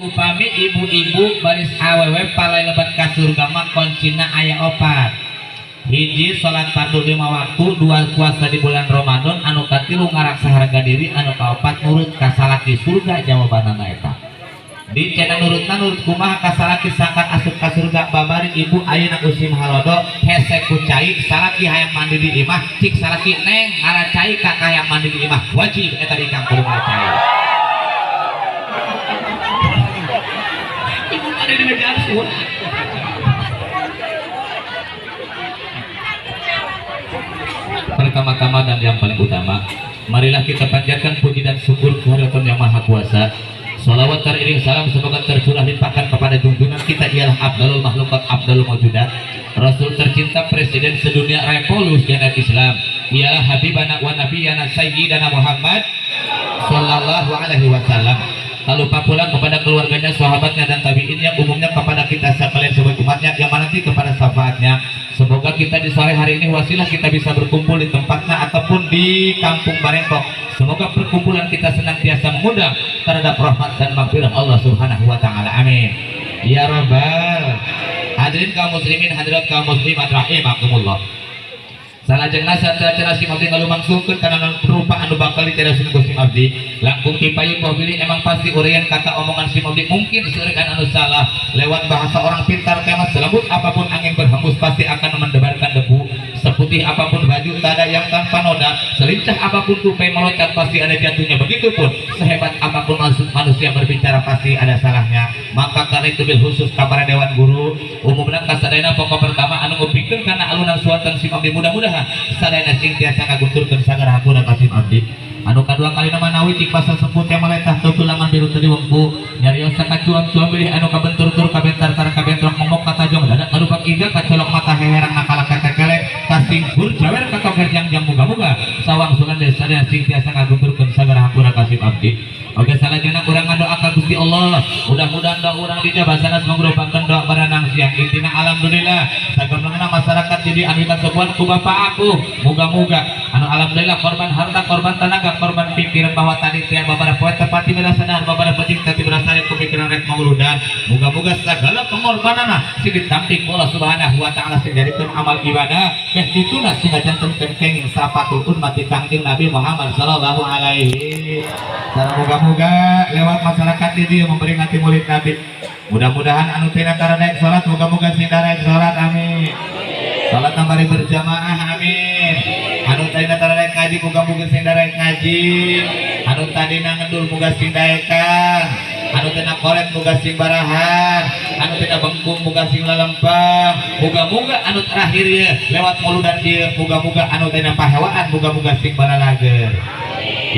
Upami ibu-ibu baris awewe palai lebat ka surga mah kuncina aya opat. Hiji salat fardu 5 waktu, dua puasa di bulan Ramadan, anu katilu ngaraksa harga diri, anu kaopat nurut ka salaki surga jawabanana eta. Di cenah nurutna nurut kumaha ka salaki sangkan asup ka surga babari ibu ayeuna usim halodo hese ku cai salaki hayang mandi di imah cik salaki neng ngala cai ka hayang mandi di imah wajib eta di kang kudu ngala cai. Ibu mandi di meja suara. Pertama-tama dan yang paling utama, marilah kita panjatkan puji dan syukur kehadirat Yang Maha Kuasa. Salawat teriring salam semoga tercurah limpahkan kepada junjungan kita ialah abdalul makhlukat abdalul mawjudat, Rasul tercinta presiden sedunia revolusioner Islam ialah habibana wa nabiyana sayyidana Muhammad sallallahu alaihi wasallam. Tak lupa pula kepada keluarganya, sahabatnya dan tabiinnya, umumnya kepada kita sekalian sebagai umatnya yang menanti kepada syafaatnya. Semoga kita di sore hari ini wasilah kita bisa berkumpul di tempatnya ataupun di kampung Barengkok. Semoga perkumpulan kita senantiasa mengundang terhadap rahmat dan maghfirah Allah Subhanahu wa taala. Amin. Ya rabbal. Hadirin kaum muslimin, hadirat kaum muslimat rahimakumullah. Salajengna sateuacan sim abdi ngalumangsungkeun kana rupa anu bakal diteraskeun ku sim abdi. Langkung tipayun pabili emang pasti uraian kata omongan sim abdi mungkin seureun anu salah. Lewat bahasa orang pintar tema selembut apapun angin berhembus pasti akan mendebarkan debu. Seputih apapun baju tak ada yang tanpa noda, selincah apapun tupai meloncat pasti ada jatuhnya. Begitupun sehebat apapun manusia berbicara pasti ada salahnya. Maka karena itu bil khusus kabar dewan guru umumna kasadayana pokok pertama anu ngupikeun kana alunan suanten sim abdi mudah-mudahan sadayana sing tiasa ngagunturkeun sagara hampura ka sim abdi. Anu kadua kalina manawi cik pasal sepuh teh maletah tutulangan biru teu diwengku nyarios sakacuam-cuam bilih anu kabentur tur kabentar tar kabentrok momok katajong dadak kadupak iga kacolok mata heherang nakala ketekelek kasingkur jawer katoker jang-jang muga-muga sawangsulan desa sing tiasa ngagunturkeun sagara hampura ka sim abdi. Oke salajengna urang ngadoa ka Gusti Allah mudah-mudahan doa urang dijabah sanes mangrupakeun doa baranang siang. Intina alhamdulillah sagemlengna masyarakat jadi anu kasepuhan ku bapak aku muga-muga anu alhamdulillah korban harta korban tenaga korban pikiran bahwa tadi teh babara poe tepati berasa sadar babara penting tadi berasa ku pikiran rek mauludan muga-muga segala pengorbanana sing ditampik Allah Subhanahu wa taala sing jadikeun amal ibadah meh dituna sing ngajantenkeun kenging sapatul umat Kangjeng Nabi Muhammad sallallahu alaihi wasallam. Moga-moga lewat masyarakat di dia memperingati Maulid Nabi. Mudah-mudahan anu tina karena salat moga-moga sing daraek salat amin. Salat bari berjamaah amin. Anu tadina tararek ngaji moga-moga sing daraek ngaji. Anu tadina ngendul moga sing daekan. Anu tina koret moga sing barahan. Anu tina bengkung moga sing lalempang. Moga-moga anu terakhir ye lewat muludan ieu moga-moga anu tina pahewaan moga-moga sing balalager.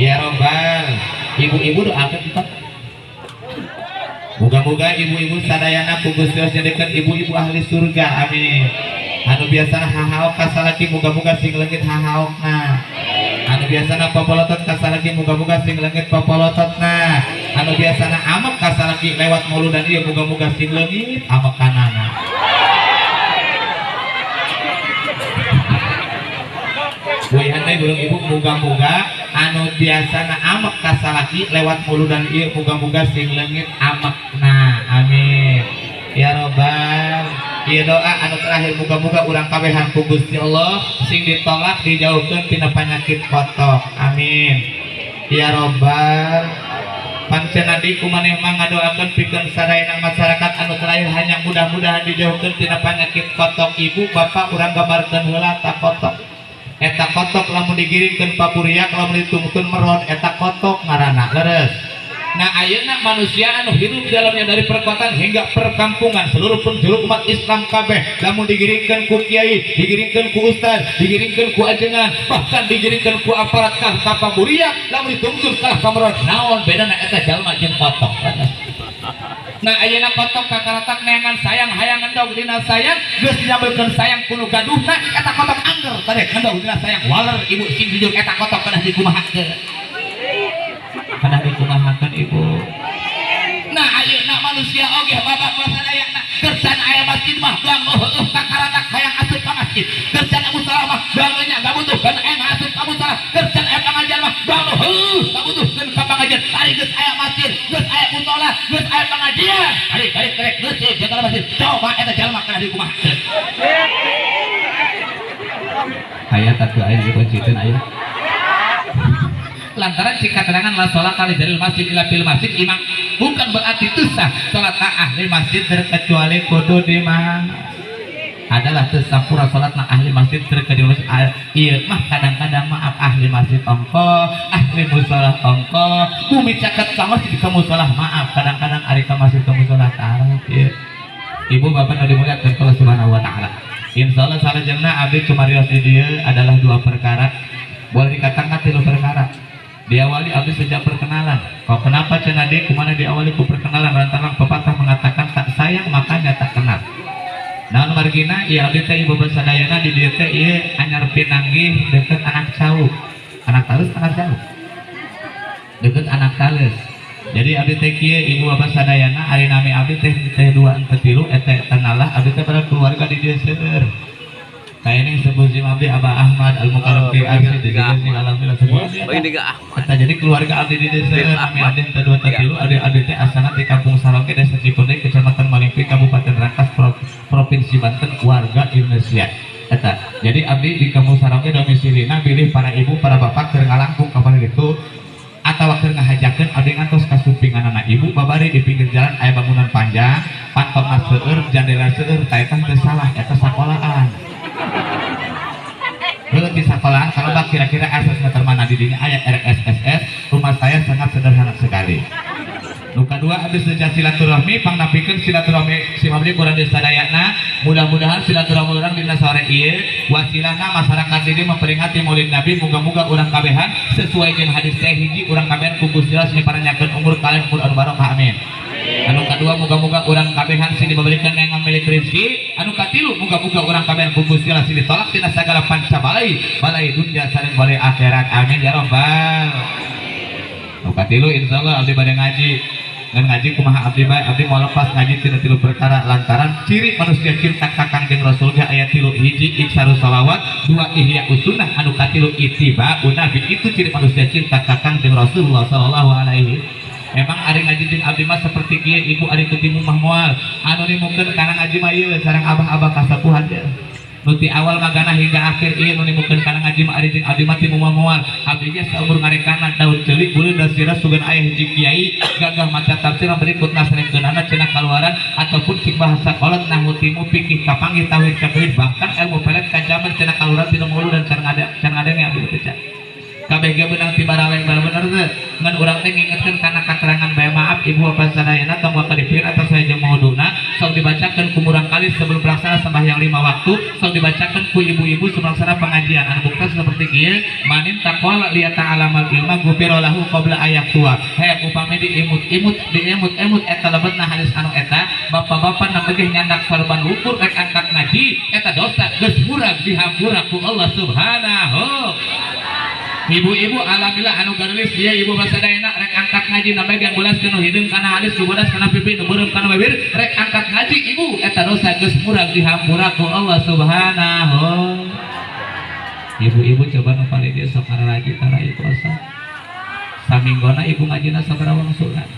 Ya robbal. Ibu-ibu doakan tetap. Moga-moga ibu-ibu sadayana ku Gusti Allah jadikeun ibu-ibu ahli surga amin. Anu biasana hahaok ka salaki moga-moga sing leungit hahaokna. Anu biasana popolotot ka salaki moga-moga sing leungit popolototna. Anu biasana amek ka salaki lewat muludan ieu moga-moga sing leungit amekanana. Buihan teh burung ibu moga-moga anu biasana amek ka salaki lewat muludan ieu moga-moga sing leungit amekna amin ya robbal. Ieu doa anu terakhir moga-moga urang kabehan ku Gusti Allah sing ditolak dijauhkeun tina penyakit kotok amin ya robbal. Pancen di kumaneh mah ngadoakeun pikeun sadayana masyarakat anu terakhir hanya mudah-mudahan dijauhkeun tina penyakit kotok. Ibu bapak urang gambarkeun heula ta kotok. Eta kotok lamun digiringkeun papuriak lamun ditungtun meron eta kotok ngaranna leres. Nah ayeuna manusia anu hidup dalamnya dari perkotaan hingga perkampungan seluruh penjuru umat Islam kabeh lamun digiringkeun ku kiai, digiringkeun ku ustaz, digiringkeun ku ajengan, bahkan digiringkeun ku aparat kah ka paburiak lamun ditungtun kalah ka meron naon bedana eta jalma jeung kotok. Nah ayeuna kotok kakaratak neangan sayang hayang ngendog dina sayang geus dinyambelkeun sayang kudu gaduhna eta kotok angger tadi ngendog dina sayang waler ibu sing jujur eta kotok kedah dikumahakeun kedah dikumahakeun ibu. Nah ayeuna manusia oge bapak kula sadayana kersan aya masjid mah doang heueuh kakaratak hayang asup ka masjid kersan musala mah doang nya gabutuhkeun aya asup ka musala kersan aya pangajian mah doang heueuh gabutuhkeun ka pangajian ari geus aya masjid geus aya musala Geus aya pengajian. Balik balik rek geus jaga masjid. Coba eta jalma kana dikumahakeun. Aya tatu aya di kunciteun aya. Lantaran cik keterangan la sholat kali dari masjid ila fil masjid imam, bukan berarti itu sah sholat ahli masjid terkecuali kudu di mana adalah tersampura sholat na ahli masjid terkecuali masjid. Iya mah kadang-kadang maaf ahli masjid ongko, ahli musola ongko, bumi caket sama di ke musola, maaf kadang-kadang ari ka masjid ke musola tarah. Iya ibu bapak nu dimuliakan Allah Subhanahu wa taala, insyaallah salajengna abdi cumarios di dieu adalah dua perkara, boleh dikatakan tilu perkara. Diawali abdi sejak perkenalan. Kok kenapa cenah di kumana diawali ku perkenalan, lantaran pepatah mengatakan tak sayang makanya tak kenal. Nah margina ieu abdi teh ibu sadayana di dieu teh ieu anyar pinanggih deket anak cau. Anak talus, anak cau. Deket anak talus. Jadi abdi teh kieu ibu bapak sadayana, ari nami abdi teh teh dua ente tilu eta tanalah abdi teh pada keluarga di dieu seueur. Kayaknya sebut si abdi Abah Ahmad Al Mukarram ki Arsi di sini, alhamdulillah sebut. Kita jadi keluarga abdi di desa nami abdi teh dua teh tilu, abdi abdi teh asana di Kampung Sarongge, Desa Cikondek, Kecamatan Malingping, Kabupaten Rangkas, Provinsi Banten, warga Indonesia. Eta. Jadi abdi di Kampung Sarongge domisilina, bilih para ibu para bapak keur ngalangkung kapan itu atawa keur ngahajakeun abdi ngantos kasumpinganana ibu babari di pinggir jalan aya bangunan panjang, pantona seueur, jandela seueur, tah eta teu salah, eta sakolaan. Heuh di sekolahan kalau bak kira-kira asas meter mana di dinya aya RSSS, rumah saya sangat sederhana sekali. Nu kadua abdi sejak silaturahmi pangnapikeun silaturahmi si abdi kurang di sadayana, mudah-mudahan silaturahmi urang dina sore ieu wasilahna masyarakat ini memperingati Maulid Nabi, muga-muga urang kabehan sesuai jeung hadis teh hiji urang kabehan ku Gusti Allah sing paranyakeun umur kalian umur anu barokah, amin. Anu kadua muga-muga urang kabehan sing diberikan yang memiliki rezeki. Anu katilu muga-muga urang kabehan ku Gusti Allah sing ditolak tina sagala panca balai, balai dunia sareng balai akhirat, amin ya rabbal. Nu katilu insyaallah abdi bade ngaji. Ngan ngaji kumaha abdi bae, abdi mau lepas ngaji tina tilu perkara lantaran ciri manusia cinta ka Kangjeng Rasul ge aya tilu, hiji iksaru sholawat, dua ihya usunnah, anu katilu ittiba'un nabi. Itu ciri manusia cinta ka Kangjeng Rasulullah sallallahu alaihi. Emang ari ngaji jeung abdi mah seperti kieu ibu, ari ketimu mah moal anu nimukeun kana ngaji mah ieu sareng abah-abah kasapuhan teh. Nu ti awal magana hingga akhir ieu nu nimukeun kana ngaji mah ari jeung abdi mah timu mah moal. Abdi ge saumur ngarekana daun ceulik beuleum da sirah sugan aya hiji kiai gagah maca tafsir berikut nasrengkeunana cenah kaluaran ataupun cik bahasa kolot nahu timu fikih kapanggih tauhid kakelit bahkan ilmu pelet kajaman cenah kaluaran tina mulu dan cara ngade cara ngadenge abdi teh. Kabeh ge beunang ti baraleng bener teu ngan urang teh ngingetkeun kana katerangan bae, maaf ibu bapak sadayana tong waka dipikir atau saya jeung mauduna sok dibacakeun ku murang kali sebelum pelaksana sembahyang 5 waktu, sok dibacakeun ku ibu-ibu sebelum pelaksana pengajian anu bukta seperti kieu manin taqwa liya ta'alamal ilma ghufira lahu qabla ayak tua. He upami diimut-imut diemut-emut eta lebetna hadis anu eta bapak-bapak nembe nyandak sorban wukur rek angkat ngaji eta dosa geus murag dihampura ku Allah Subhanahu. Ibu-ibu alhamdulillah anu garelis dia ibu basadayana rek angkat ngaji namanya yang bolas kena hidung kana halis nu bodas kana pipi nu beureum kana bibir rek angkat ngaji ibu eta dosa geus murag dihampura ku Allah Subhanahu. Ibu-ibu coba nu paling dia sok ngararaji tara ikhlas. Saminggona ibu ngajina sabaraha wangsulan?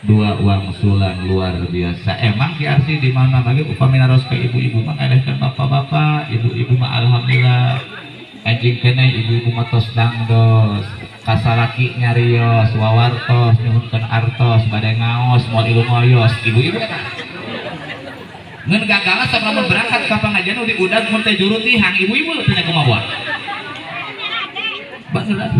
2 wangsulan, luar biasa. Emang Ki Arsi di mana lagi upami naros ke ibu-ibu mah ngalehkeun bapak-bapak, ibu-ibu mah alhamdulillah. Anjing kene ibu-ibu mah tos dangdos, kasalaki nyarios, wawartos, nyuhunkeun artos, bade ngaos, moal ilu ngoyos, ibu-ibu eta. Ngan gagala sok lamun berangkat ka pangajian nu diudag mun teh juru tihang, ibu-ibu teh kumaha buat. Bener.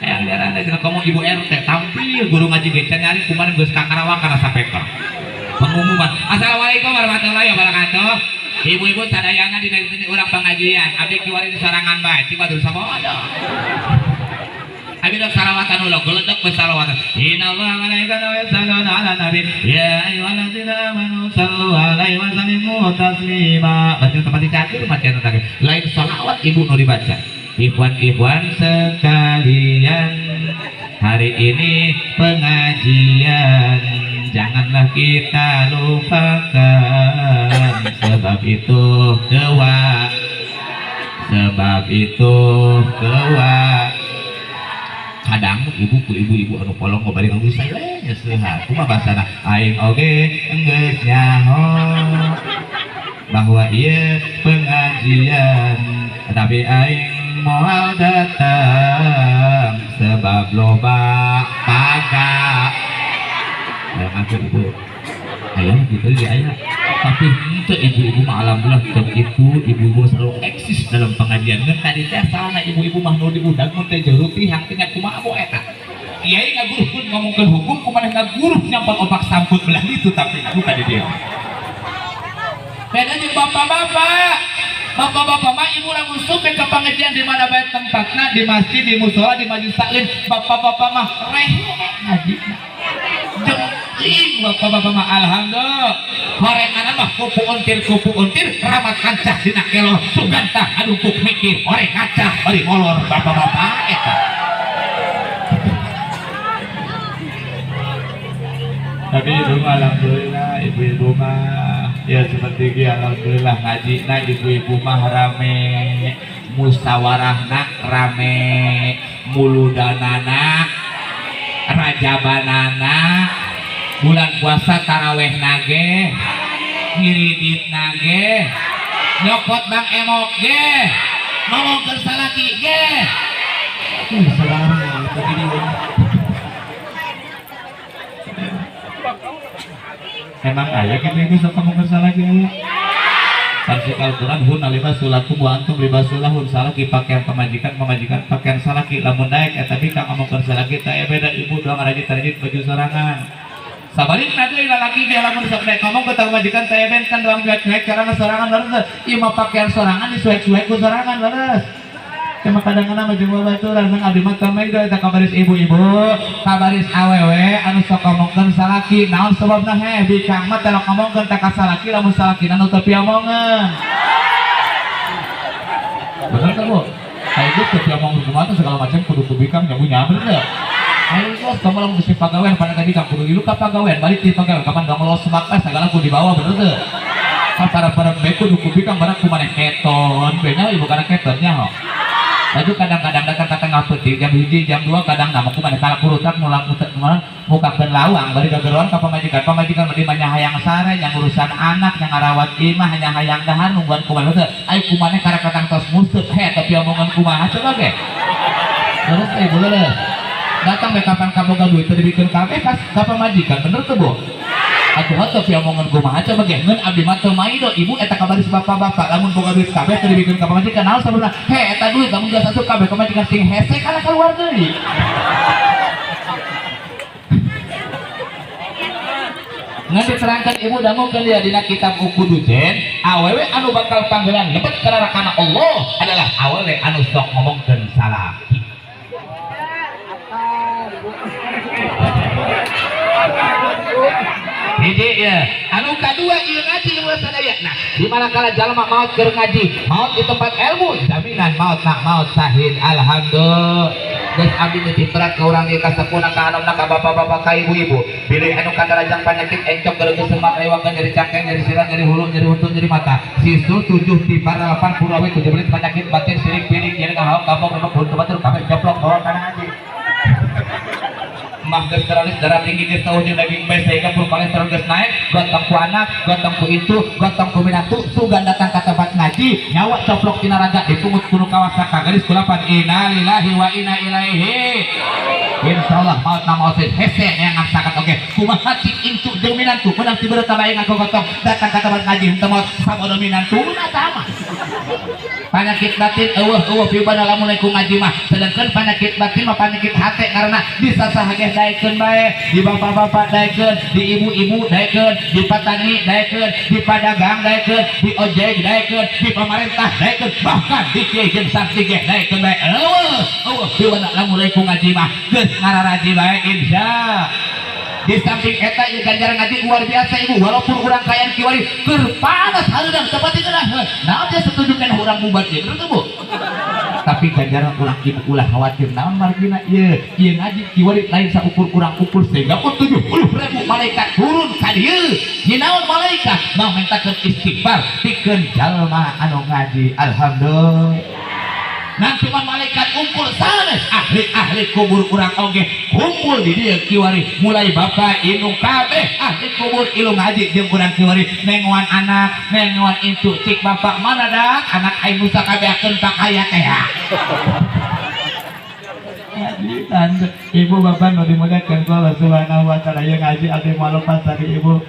Hayang darah cenah komo ibu RT tampil guru ngaji ge can nyari kumaha geus ka Karawang kana sapeka. Pengumuman. Assalamualaikum warahmatullahi wabarakatuh. Ibu-ibu sadayana dina sini urang pengajian, abdi kiwari di sorangan bae, cik batur sabodo. Abdi dok salawatan ulah geledek besalawatan. Innallaha wa malaikatahu yusholluna 'alan nabi ya ayyuhalladzina amanu shallu 'alaihi wa sallimu taslima. Baca tempat dicatur maca teh. Lain salawat ibu nu dibaca. Ikhwan-ikhwan sekalian, hari ini pengajian janganlah kita lupakan, sebab itu kewa, sebab itu kewa. Kadang ibu ku ibu-ibu anu polong bari nganggo saya nyesehan. Kumaha bahasana? Aing oge geus nyaho bahwa ieu pengajian tapi aing moal datang sebab loba paga. Ya ngaku ibu. Aya gitu ya aya. Tapi henteu ibu-ibu mah alhamdulillah teu kitu, ibu-ibu selalu eksis dalam pengajian. Ngan tadi teh sana ibu-ibu mah nu diundang mun teh jero tihang teh nya kumaha bu eta. Kiai ngaguruhkeun ngomongkeun hukum kumaha ngaguruh nyampang opak samput belah ditu tapi anu ka di dieu. Beda jeung bapak-bapak. Bapak-bapak mah ibu lamun sumping ka pengajian di mana bae tempatna, di masjid, di musala, di majelis taklim, bapak-bapak mah rehe ngaji. Jengking bapak-bapak mah alhamdulillah. Horengan mah kupu untir ramat kancah dina kelor sugantah adumpuk mikir horeng kancah bari molor bapak-bapak eta. Tapi ibu alhamdulillah ibu-ibu mah ya seperti ini alhamdulillah ngaji na ibu-ibu mah rame, musyawarahna rame, muludanana, rajabanana, bulan puasa taraweh nage, ngiridit nage, nyokot bang emok ge, ngomongkeun salaki ge. Saudara begini. Emang aya kitu ibu sok ngomongkeun salaki aya. Tafsir Al-Qur'an hunna libasul lakum wa antum libasul lahun, salaki pakaian pamajikan, pamajikan pakaian salaki. Lamun daek eta bika ngomongkeun salaki teh beda ibu doang rajit-rajit baju sorangan. Sabalikna deui lalaki ge lamun sok daek ngomong ka pamajikan teh benten doang cuek-cuek carana sorangan leres. Ieu mah pakaian sorangan disuek-suek ku sorangan leres. Cuma kadang-kadang mah jeung babaturan nang abdi mah teu maido eta kabaris ibu-ibu, kabaris awewe anu sok ngomongkeun salaki. Naon sababna heh bikang mah teh ngomongkeun teh ka salaki lamun salakina nu teu piomongeun. Bener teh Bu? Kayak gitu teu piomongeun kumaha teh segala macam kudu ku bikang nyabu nyaber teh. Ayo bos, kamu lamun geus pagawean pada tadi kang kudu ilu ka pagawean, balik ti pagawean kapan dong los semak teh segala kudu dibawa bener teh. Kan para bae kudu ku bikang barang ku maneh keton, benya ibu kana keton nya ho. Laju kadang-kadang datang ke tengah peuting jam 1 jam 2 kadang nama ku maneh kala kurutak mulang mulang mukakeun lawang bari gageroan ka pamajikan, pamajikan mah nya hayang sare nya ngurusan anak nya ngarawat imah nya hayang dahar nungguan kumaha teh ai kumaneh karakatang tos museup he tapi omongan kumaha coba ge. Terus ibu leres datang we kapan kaboga duit teh dibikeun kabeh ka pamajikan bener teu Bu? Atuh heuh tapi omongan kumaha coba ge ngeun abdi mah teu maido ibu eta kabaris bapak-bapak lamun boga duit kabeh teu dibikeun ka pamajikan naon sababna he eta duit lamun geus asup kabeh ka pamajikan sing hese kana kaluar deui. Ngan diterangkan ibu dangukeun dia dina kitab Ukudujen awewe anu bakal panggelan lebet ka narakana Allah adalah awewe anu sok ngomongkeun salaki. Hiji ya, anu kadua ieu ngaji ieu sadaya. Nah, di mana kala jalma maot keur ngaji, maot di tempat ilmu, jaminan maot nak maot sahid. Alhamdulillah. Geus abdi nitip berat ka urang ieu ka sepuhna ka anomna ka bapak-bapak ka ibu-ibu. Bilih anu kadarajang panyakit encok gereugeus semak rewakeun nyeri cangkeng, nyeri sirah, nyeri hulu, nyeri huntu, nyeri mata. Sisul 7 tipar 8 purawe 7 belit penyakit batin sirik piring nyeri ngahaok kapok remuk huntu batur kabeh coplok bawa kana ngaji. Mah geus teralis darah tinggi geus tau jeung daging bae sehingga pun kolesterol geus naik, gotong ku anak, gotong ku itu, gotong ku minantu, sugan datang ka tempat ngaji, nyawa coplok tina raga dipungut kudu kawasa ka garis kulapan innalillahi wa inna ilaihi. Insyaallah maut nama osis hese neangan sakat oge. Kumaha cik incu jeung minantu menang ti beureuh tabae ngagogotong datang ka tempat ngaji henteu maot sabodo minantu na sama. Penyakit batin eueuh eueuh piubana lamun ku ngaji mah, sedangkan penyakit batin mah penyakit hate karena bisa sahageh daekeun bae, di bapak-bapak daekeun, di ibu-ibu daekeun, di petani daekeun, di pedagang daekeun, di ojek daekeun, di pemerintah daekeun, bahkan di kiai jeung santri ge daekeun bae. Eueuh eueuh piubana lamun ku ngaji mah geus ngararaji bae insya. Di samping eta ieu ganjaran ngaji luar biasa ibu, walaupun urang kayan kiwari keur panas hareudang tempat itu dah. Naon dia setuju kan urang bubar ieu bener teu Bu? Tapi ganjaran urang ibu ulah khawatir naon margina ieu. Ieu ngaji kiwari lain saukur urang ukur sehingga pun 70.000 malaikat turun ka dieu. Ninaon malaikat mah mentakeun istighfar pikeun jalma anu ngaji. Alhamdulillah. Nanti mah malaikat kumpul sanes ahli-ahli kubur urang oge kumpul di dieu kiwari mulai bapak indung kabeh ahli kubur ilu ngaji jeung urang kiwari nengoan anak nengoan incu cik bapak mana dah anak aing nu sakabeakeun pakaya teh. Ibu bapak nu dimuliakeun ku Allah Subhanahu wa taala ieu ngaji abdi moal lepas tadi ibu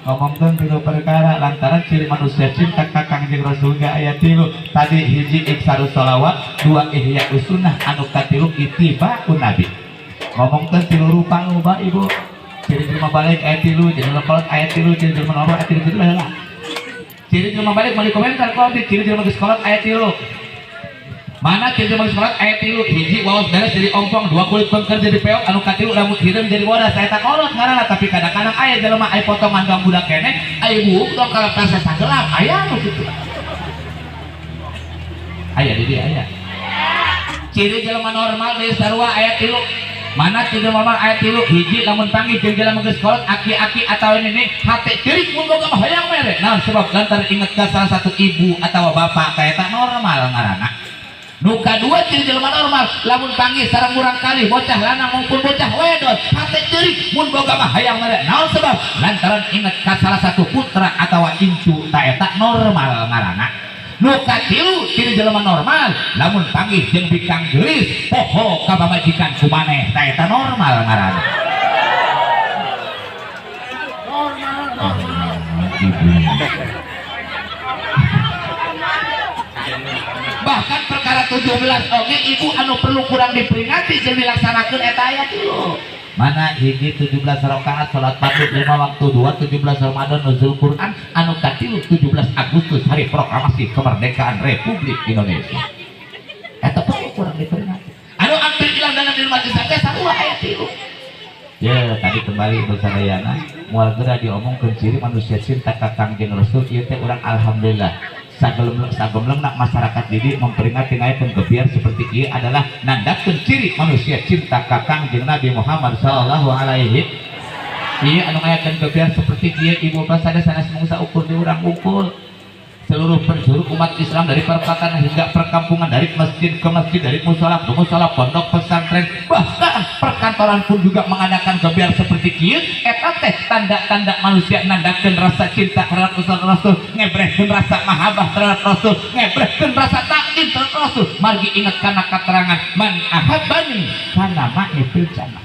ngomongkeun tilu perkara lantaran ciri manusia cinta ka Kangjeng Rasul ge aya tilu tadi hiji iksarus sholawat dua ihya sunnah anu katilu ittibaun nabi ngomongkeun tilu rupa loba ibu ciri jelema balik aya tilu ciri jelema kolot aya tilu ciri jelema normal aya tilu kitu heula ciri jelema balik meuli komentar kolot ciri jelema geus kolot aya tilu mana ciri jelema geus kolot aya tilu hiji waos beres jadi ompong dua kulit pengker jadi peok anu katilu rambut hideung jadi bodas eta kolot ngaranna tapi kadang-kadang aya jelema aya potongan dong budak keneh aya buuk dong kalau proses gelap aya anu kitu aya di dieu aya ciri jelema normal deui sarua aya tilu mana ciri normal aya tilu hiji lamun panggih jeung jelema geus kolot aki-aki atawa nini hate ceurik mun boga mah hayang mere naon sebab lantaran inget ka salah satu ibu atawa bapak ka eta normal ngaranna. Nu kadua ciri jelema normal lamun panggih sareng murang kali bocah lanang maupun bocah wedon hate ceurik mun boga mah hayang mere naon sebab lantaran inget ka salah satu putra atawa incu ta eta normal ngaranna. Nu katilu ciri jelema normal lamun panggih jeung bikang geulis poho ka pamajikan kumaneh ta eta normal ngaranna. Normal bahkan perkara 17 oge ibu anu perlu kurang diperingati jeung dilaksanakeun eta aya tilu mana hiji 17 rakaat salat fardu 5 waktu 2 17 Ramadan nuzul Quran anu katilu 17 Agustus hari proklamasi kemerdekaan Republik Indonesia eta perlu kurang diperingati anu hampir hilang dalam diri majelis teh sarua aya tilu. Ya tadi kembali bersadayana moal geura diomongkeun ciri manusia cinta ka Kangjeng Rasul ieu teh urang alhamdulillah sagemleng nak masyarakat didi memperingati ngayakeun gebiar seperti ieu adalah nandakeun ciri manusia cinta ka Kangjeng Nabi Muhammad sallallahu alaihi. Ieu anu ngayakeun gebiar seperti ieu ibu bapak sanes mungsa ukur di urang ukur seluruh penjuru umat Islam dari perempatan hingga perkampungan, dari masjid ke masjid, dari musola ke musola, pondok pesantren, bahkan perkantoran pun juga mengadakan gebiar seperti kieu. Eta teh tanda-tanda manusia nandakeun rasa cinta terhadap Rasul, ngebrehkeun rasa mahabbah terhadap Rasul, ngebrehkeun rasa takdim terhadap Rasul. Margi ingat kana katerangan man ahabbani kana ma'i fil jannah.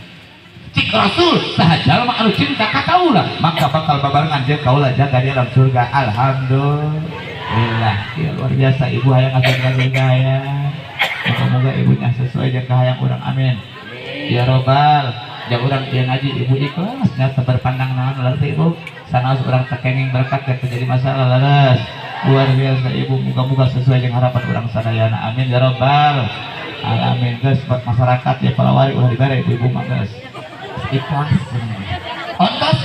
Cik Rasul saha jalma anu cinta ka kaula maka bakal babarengan jeung kaula jaga di dalam surga. Alhamdulillah. Ya, luar biasa ibu hayang asup ka surga ya. Moga-moga ibunya sesuai jeung kahayang urang, amin. Ya robbal. Ja urang ieu ngaji ibu ikhlas nya berpandang naon leres ibu. Sanaos urang teu kenging berkat teu jadi masalah leres. Luar biasa ibu, moga-moga sesuai jeung harapan urang sadayana, amin ya robbal alamin. Geus buat masyarakat ya palawari ulah dibere ibu-ibu mah geus. Ikhlas. Ontos.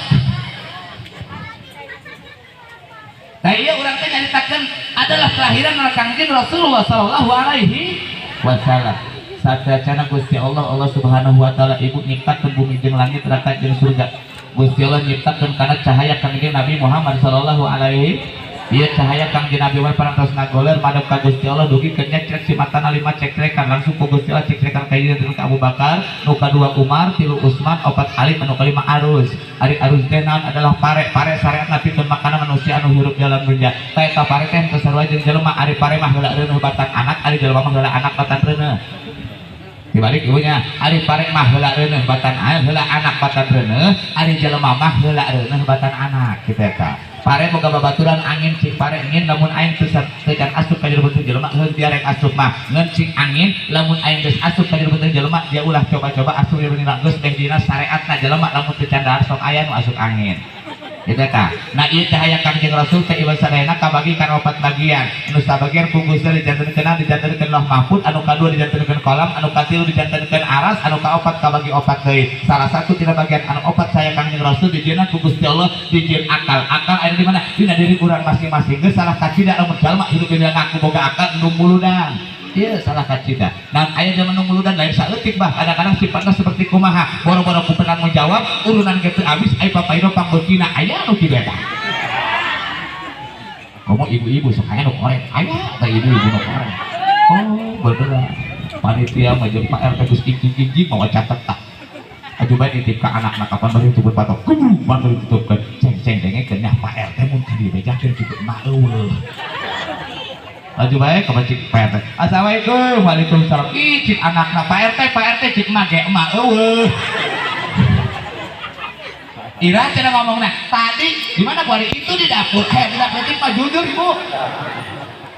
Nah iya urang teh nyaritakeun adalah kelahiran Kangjeng Rasulullah sallallahu alaihi wasallam. Sateuacanna Gusti Allah, Allah Subhanahu wa taala ibu nyiptakeun bumi jeung langit rata jeung surga. Gusti Allah nyiptakeun kana cahaya Kangjeng Nabi Muhammad sallallahu alaihi. Ieu cahaya Kangjeng Nabi Muhammad parantos ngagoler madep ka Gusti Allah dugi keur nyecrek si matana 5 cekrekan langsung ku Gusti Allah cekrekan ka hiji ka Abu Bakar, nu kadua Umar, tilu Utsman, opat Ali, anu kalima Aruz. Ari Aruz teh naon adalah pare, pare syariatna pikeun makanan manusia anu hirup dalam dunya. Ta eta pare teh teu sarua jeung jelema, ari pare mah heula reuneuh batan anak, ari jelema mah heula anak batan reuneuh. Dibalik ibunya, ari pare mah heula reuneuh batan heula anak batan reuneuh, ari jelema mah heula reuneuh batan anak kitu eta. Pare boga babaturan angin cik pare ngin lamun aing teu can asup ka jero beuteung jelema heuh dia rek asup mah ngeun cik angin lamun aing geus asup ka jero beuteung jelema dia ulah coba-coba asup jero beuteung geus teh dina syariatna jelema lamun teu can dahar sok aya nu asup angin kitu eta. Nah ieu cahaya Kangjeng Rasul teh ieu sadayana kabagi kana opat bagian. Anu sabagian ku Gusti dijantenkeun dijantenkeun Lauh Mahfuz, anu kadua dijantenkeun kolam, anu katilu dijantenkeun aras, anu kaopat kabagi opat deui. Salah satu tina bagian anu opat cahaya Kangjeng Rasul dijieunna ku Gusti Allah dijieun akal. Akal aya di mana? Dina diri urang masing-masing. Geus salah kacida lamun jalma hidup dina ngaku boga akal nu muludan. Iya salah kacida. Nah aya zaman nu muludan lain saeutik bah kadang-kadang sifatna seperti kumaha boro-boro ku penanggung jawab urunan ge teu abis ai papaino pangbeukina aya nu kitu eta. Komo ibu-ibu sok aya nu korek aya teh ibu-ibu nu korek. Oh Beneran panitia mah jeung Pak RT geus ijing-ijing mawa catetan. Aju bae nitip ka anakna kapan bari tutup patok. Kubruk bari ditutupkeun. Ceng-ceng dengekeun nya Pak RT mun ka dibejakeun kitu mah eueuh. Aju bae ka cik Pak RT. Assalamualaikum. Waalaikumsalam. Ih cik anakna Pak RT cik mah ge mah eueuh. Ira cenah ngomongna, tadi di mana kuari itu di dapur. Di dapur itu mah jujur ibu.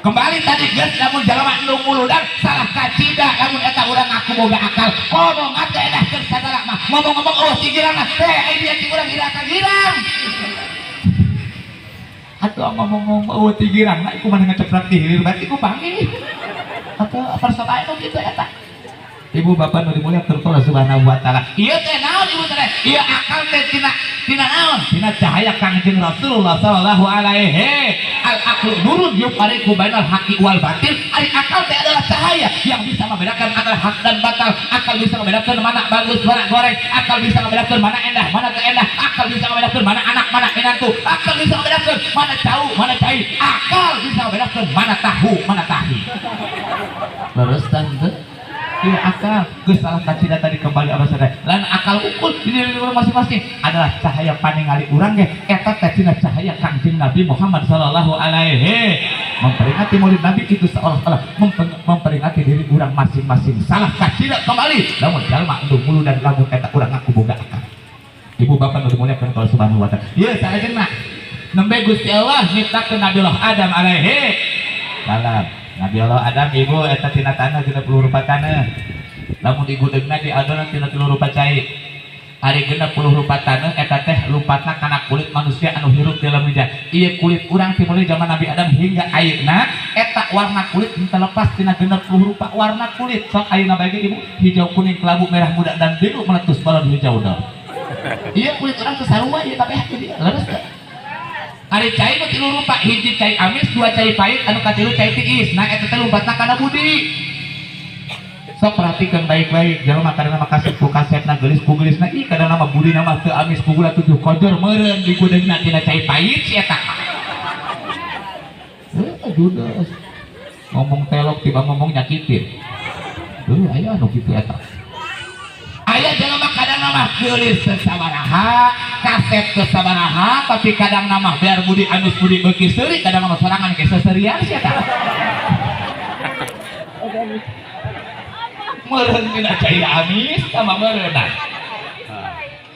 Kembali tadi geus lamun jalma nu muludan salah kacida lamun eta urang ngaku boga akal. Kono ngate edah keur sagala mah. Ngomong-ngomong eueuh tigirangna. Teh dia ti urang ira kagirang. Atuh ngomong-ngomong eueuh tigirangna iku mah ngeceplak di hilir bae iku panggih. Atuh persoalan nu kitu eta. Ibu bapak nu dimuliakeun Allah Subhanahu wa taala. Ieu teh naon ibu teh? Ieu akal teh tina naon? Tina cahaya Kangjeng Rasulullah sallallahu alaihi. Al aqlu nurun yufariqu bainal haqqi wal batil. Ari akal teh adalah cahaya yang bisa membedakan antara hak dan batal. Akal bisa membedakan mana bagus, mana goreng. Akal bisa membedakan mana endah, mana teu endah. Akal bisa membedakan mana anak, mana minantu. Akal bisa membedakan mana cau, mana cai. Akal bisa membedakan mana tahu, mana tahi. Leres tante. Iya akal, geus salah kacida tadi kembali apa sadaya. Lan akal ukur di diri urang masing-masing adalah cahaya paningali urang ge eta teh tina cahaya Kangjeng Nabi Muhammad sallallahu alaihi. Memperingati Maulid Nabi itu seolah-olah memperingati diri urang masing-masing. Salah kacida kembali. Lamun jalma nu mulu dan lamun eta urang ngaku boga akal. Ibu bapak nu dimuliakeun Allah Subhanahu wa taala. Ieu salajengna nembe Gusti Allah nyiptakeun Nabi Allah Adam alaihi salam. Nabi Allah Adam ibu eta tina tanah 60 rupa tanah. Lamun digudegna diadonan tina 3 rupa cai. Ari 60 rupa tanah eta teh lupatna kana kulit manusia anu hirup di dalam meja. Ieu kulit urang ti mulai zaman Nabi Adam hingga ayeuna eta warna kulit henteu lepas tina 60 rupa warna kulit. Sok ayeuna bae ibu hijau kuning kelabu merah muda dan biru meletus balon hijau dah. Ieu kulit urang teh sarua ieu kabeh leres teh. Ari cai nu 3 rupa, hiji cai amis, 2 cai pahit, anu katilu cai tiis. Nah eta teh lompatna kana budi. Sok perhatikan baik-baik, jelema kadang mah kasep ku kasepna geulis ku geulisna, ih kadang mah budina mah teu amis ku gula 7 kojor meureun digudeugna tina cai pahit si eta. Heuh judes. Ngomong telok tiba ngomong nyakitin. Heuh aya anu kitu eta. Aya jelema kadang mah geulis sesabaraha, kasep sesabaraha, tapi kadang nama biar budi amis budi beuki seuri, kadang nama sorangan ke seserian sia tah. Meureun tina cai amis sama meureun.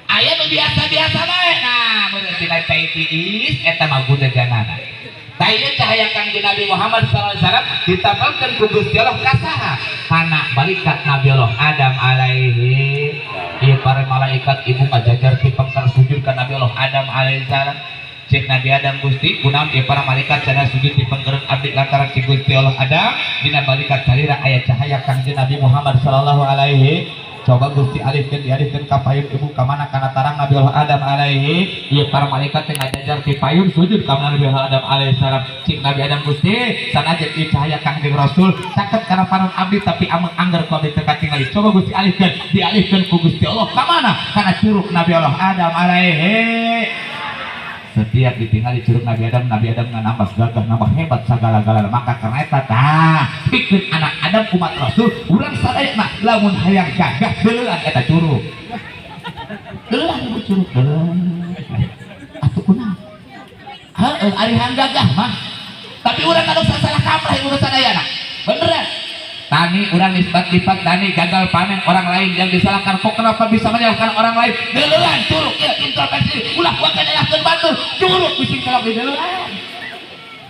Aya nu biasa-biasa bae. Nah, meureun tina cai tiis eta mah gudeganana. Tah ieu cahaya Kangjeng Nabi Muhammad sallallahu alaihi wasallam ditapalkeun ku Gusti Allah ka saha? Kana balikat Nabi Allah Adam alaihi. Ieu para malaikat ibu ngajajar ti pengker sujud ka Nabi Allah Adam alaihi salam. Cek Nabi Adam Gusti kunaon ieu para malaikat cenah sujud ti pengker abdi lantaran cik Gusti Allah Adam dina balikat salira aya cahaya Kangjeng Nabi Muhammad sallallahu alaihi. Coba Gusti alihkeun dialihkeun ka payun ibu ka mana kana tarang Nabi Allah Adam alaihi. Ieu para malaikat teh ngajajar ti payun sujud ka Nabi Allah Adam alaihi salam. Cik Nabi Adam Gusti sanajan ieu cahaya Kangjeng Rasul caket kana panon abdi tapi ameng angger ku abdi teu katingali. Coba Gusti alihkeun dialihkeun ku Gusti Allah ka mana kana curug Nabi Allah Adam alaihi. Setiap ditinggali curug Nabi Adam, Nabi Adam nambah gagah, nambah hebat sagala-galana. Maka karena eta tah pikeun anak Adam umat Rasul urang sadayana lamun hayang gagah deuleun eta curug. Deuleun ibu curug deuleun. Atuh kunaon? Heueuh ari hayang gagah mah. Tapi urang anu salah kaprah urang sadayana. Beneran. Tani urang nisbat lipat tani gagal panen orang lain yang disalahkan kok kenapa bisa menyalahkan orang lain? Deuleun curug ieu introspeksi ulah wae nyalahkeun batur curug bising kelok di deuleun.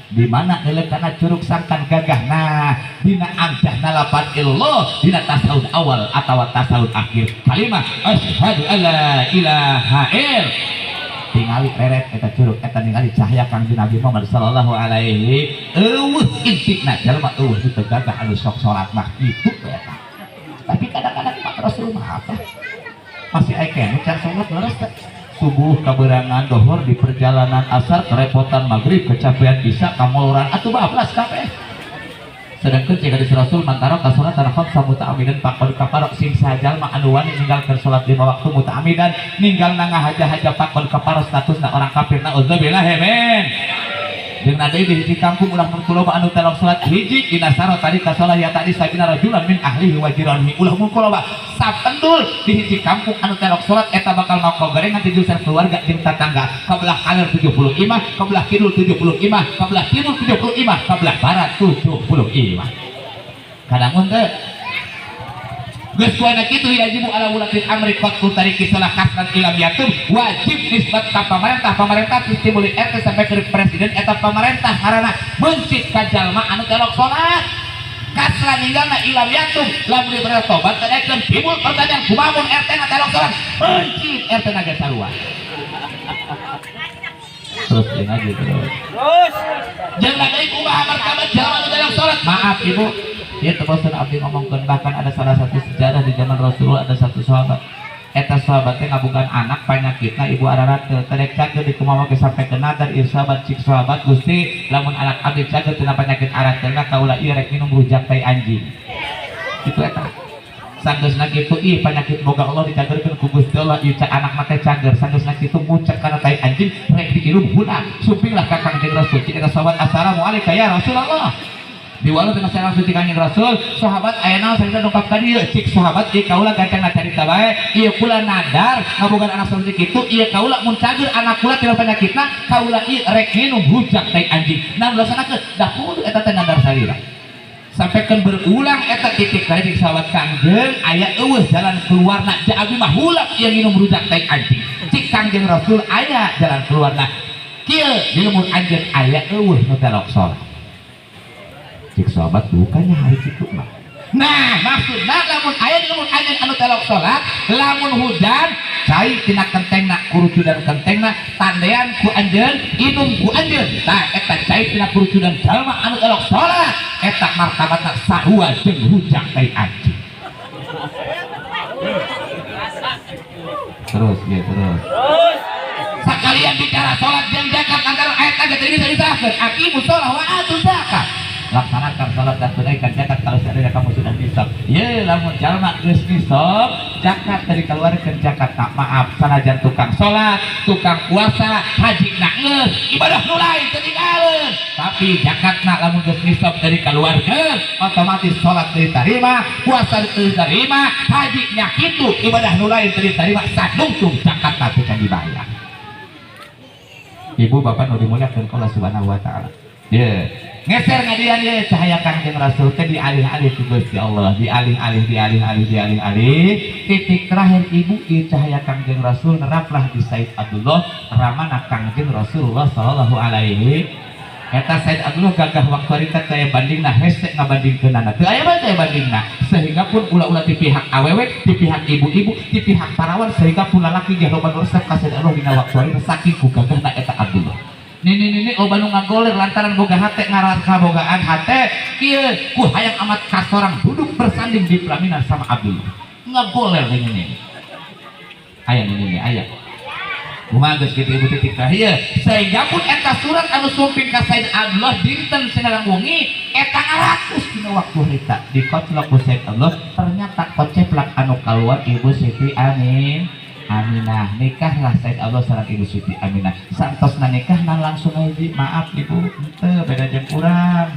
Di mana deuleun kana curug sangkan gagah. Nah dina amjahna lapan illallah dina tasawuf awal atawa tasawuf akhir kalimah asyhadu alla ilaha illallah. Tingali reret eta curug eta ningali cahaya Kangjeng Nabi Muhammad sallallahu alaihi. Eueuh intina jalma eueuh teu gagah anu sok salat mah kitu eta. Tapi kadang-kadang Pak Rasul mah apa? Masih aya keneh can salat leres teh. Subuh kaberangan dohor di perjalanan asar kerepotan maghrib kecapean isya kamoloran atuh bablas kabeh. Sedangkan jika di Rasul mantara ka salat khamsa muta'amidan faqad kafara sing sajalma anu wani ninggalkeun salat 5 waktu muta'amidan ninggal na ngahaja-haja faqad kafara statusna orang kafir naudzubillah min. Jeung deui di hiji kampung ulah mun kuloba anu telok salat hiji dina saro tadi kasolah ya tadi sabina rajulan min ahlihi wa jiranihi ulah mun kuloba sapendul di hiji kampung anu telok salat eta bakal makogorengan ti jurusan keluarga jeung tatangga kabelah kaler 70 imah kabelah kidul 70 imah kabelah timur 70 imah kabelah barat 70 imah kadangun teh geus kuana kitu yajibu ala wulatil amri qatlu tariki salah kasran ilam yatum wajib nisbat ka pamarentah pamarentah sistem mulai RT sampai ke presiden eta pamarentah ngaranna mencit ka jalma anu telok salat kasran ninggalna ilam yatum lamun dibere tobat tadakeun timbul pertanyaan kumaha mun RT na telok salat mencit RT na ge sarua terus jeung aja terus jeung deui kumaha martabat jalma anu telok salat maaf ibu. Dia terbosan abdi ngomongkeun bahkan ada salah satu sejarah di zaman Rasulullah ada satu sahabat eta sahabatnya ngabogaan anak panyakitna ibu ararate tadek cager dikumaha ge sampai ke nadar ieu sahabat cik sahabat Gusti lamun anak abdi cager tina panyakit arateuna kaula ieu rek minum rujak tai anjing kitu eta sanggeusna kitu ih panyakit boga Allah dicagerkeun ku Gusti Allah ieu cak anak mah teh cager sanggeusna kitu ngucek kana tai anjing rek diirum huna supinglah ka Kangjeng Rasul cik eta sahabat assalamualaikum ya Rasulullah diwalu dengan sareng suci Kangjeng Rasul sahabat aya naon sarita dongkap ka dieu cik sahabat ieu kaula gancang ngacarita bae ieu kula nadar ngabogaan anak saperti kitu ieu kaula mun cager anak kula tina panyakitna kaula ieu rek minum hujak tai anjing nah laksanakeun da kudu eta teh nadar salira sampaikan berulang eta titik tadi cik sahabat Kangjeng aya eueuh jalan keluarna ja abdi mah hulak ieu minum rujak tai anjing cik Kangjeng Rasul aya jalan keluarna kieu di lembur anjeun aya eueuh nu telok salat cik sahabat bukannya hari itu mah. Nah maksudna lamun aya di lembur anjeun anu telok salat lamun hujan cai tina kentengna kurucudan kentengna tandean ku anjeun inum ku anjeun tah eta cai tina kurucudan jalma anu telok salat eta martabatna sarua jeung rujak tai anjing. Terus ya terus sakalian bicara salat jeung zakat antara ayat tadi bisa disalahkeun aqimus shalah wa atuz zakat laksanakan salat dan tunaikan zakat kalau seandainya kamu sudah nisab. Ye lamun jalma geus nisab zakat dari keluarkan zakat tak maaf sanajan tukang salat, tukang puasa, haji na geus, ibadah nu lain teu tinggalkeun. Tapi zakatna lamun geus nisab dari keluarkan otomatis salat teu diterima, puasa teu diterima, haji nya kitu, ibadah nu lain teu diterima, sadungtung zakatna teu can dibayar. Ibu bapak nu dimuliakeun ku Allah Subhanahu wa taala. Ye ngeser ngadian ye cahaya Kangjeng Rasul teh dialih-alih ku Gusti Allah, dialih-alih dialih-alih dialih-alih titik terakhir ibu ieu cahaya Kangjeng Rasul neraplah di Said Abdullah ramana Kangjeng Rasulullah sallallahu alaihi eta Said Abdullah gagah waktu harita teh bandingna hese ngabandingkeunana teu aya bae teh bandingna sehingga pun ulah-ulah ti pihak awewe ti pihak ibu-ibu ti pihak parawan sehingga pun lalaki ge loba nu resep ka Said Abdullah dina waktu harita saking ku gagahna eta Abdullah. Nini nini loba nu ngagoler lantaran boga hate ngarasa bogaan hate kieu ku hayang amat kasorang duduk bersanding di pelaminan sama Abdullah ngagoler nini nini aya nini nini aya kumaha geus kitu ibu titik terakhir sehingga pun eta surat anu sumping ka Said Abdullah dinten sinarang wengi eta ngaratus dina waktu harita dikoclok ku Said Abdullah ternyata koceplak anu kaluar Ibu Siti Aminah nikahlah Said Abdullah sareng Ibu Siti Aminah santosna nikahna langsung aja maaf ibu henteu beda jeung urang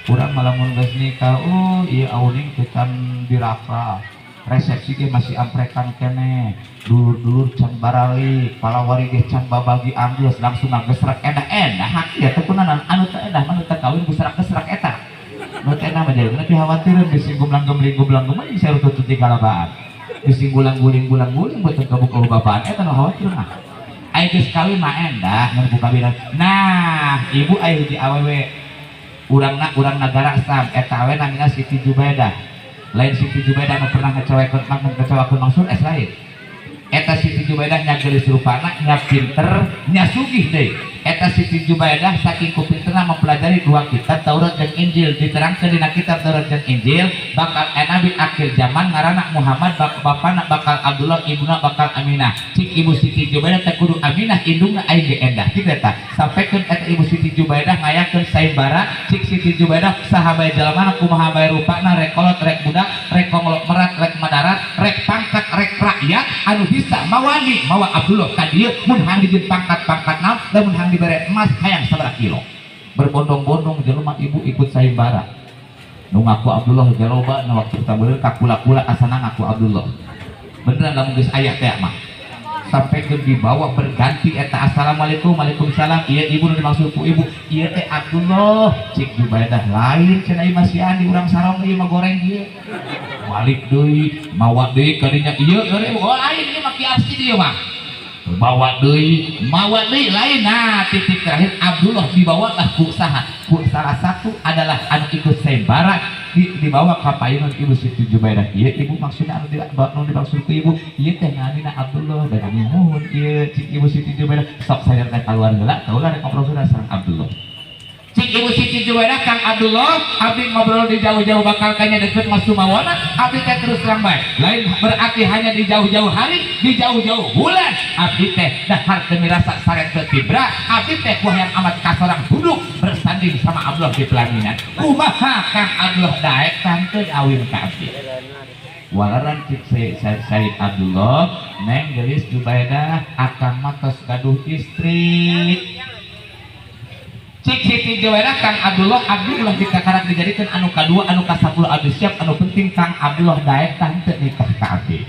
urang malah mun geus nikah oh ieu auning teu can dirafraf resepsi ge masih amprekan keneh dulur-dulur can baralik palawari ge can babagi anggeus langsung ngagesrek endah-endah hak ieu teh kunaon anu teu endah mah nu teu kawin gesrek-gesrek eta nu teu endah mah jalmana dihawatireun bisi gumlang-gemling gumlang-gemling bisa rutut ti kalabaan bisi gulang-guling gulang-guling boten kabuka bapaan eta nu khawatir mah aya geus kawin mah endah mun buka. Nah ibu aya hiji awewe urangna urang nagara Sam eta awewe namina Siti Jubaidah lain Siti Jubaidah nu pernah ngecewakeun ngecewakeun Mansur es lain eta Siti Jubaidah nya geulis rupana nya pinter nya sugih deui eta Siti Jubaidah saking ku pinterna mempelajari dua kitab Taurat dan Injil diterangkeun dina kitab Taurat dan Injil bakal nabi akhir zaman ngaranna Muhammad bapana bakal Abdullah ibuna bakal Aminah cik Ibu Siti Jubaidah teh kudu Aminah indungna aing ge endah cik eta sampaikan eta Ibu Siti Jubaidah ngayakeun sayembara cik Siti Jubaidah saha bae jalmana kumaha bae rupana rek kolot rek budak rek konglomerat rek madarat rek pangkat rek rakyat anu bisa mawani mawa Abdullah ka dieu mun hang dijieun pangkat-pangkat naon lamun hang dibere emas hayang sabaraha kilo. Berbondong-bondong jelema ibu ikut sayembara. Nu ngaku Abdullah jaloba na waktu kita bener kakula-kula asana ngaku Abdullah. Beneran lamun geus aya teh mah. Sampai ke dibawa berganti eta assalamualaikum waalaikumsalam ieu ibu nu dimaksud ku ibu ieu teh Abdullah cik Jubaidah lain cenah ieu masih andi urang sarong ieu mah goreng ieu balik deui mawa deui kadinya ieu oh lain ieu mah ki asli ieu mah bawa deui mawa deui lain. Nah titik terakhir Abdullah dibawalah ku saha ku salah satu adalah anu ikut sayembara dibawa ka payungan ibu Siti Jubaidah ieu ibu maksudna anu dimaksud ku ibu ieu teh ngamina Abdullah dan nuhun ieu cik ibu Siti Jubaidah sok sayar teh kaluar heula kaulah rek ngobrol sareng Abdullah. Cik ibu Siti Jubaidah Kang Abdullah abdi ngobrol di jauh-jauh bakal kanya deket Mas Sumawana abdi teh terus terang bae lain berarti hanya di jauh-jauh hari di jauh-jauh bulan abdi teh dahar teu mirasa sare teu tibra abdi teh kuah yang amat kasorang duduk bersanding sama Abdullah di pelaminan kumaha Kang Abdullah daek tante awin ka abdi walaran cik Said Abdullah neng geulis Jubaidah akang mah tos gaduh istri. Cik Siti Jubaidah Kang Abdullah abdi ulah dikakarak dijadikeun anu kadua anu ka-10 abdi siap anu penting Kang Abdullah daek tante nikah ka abdi.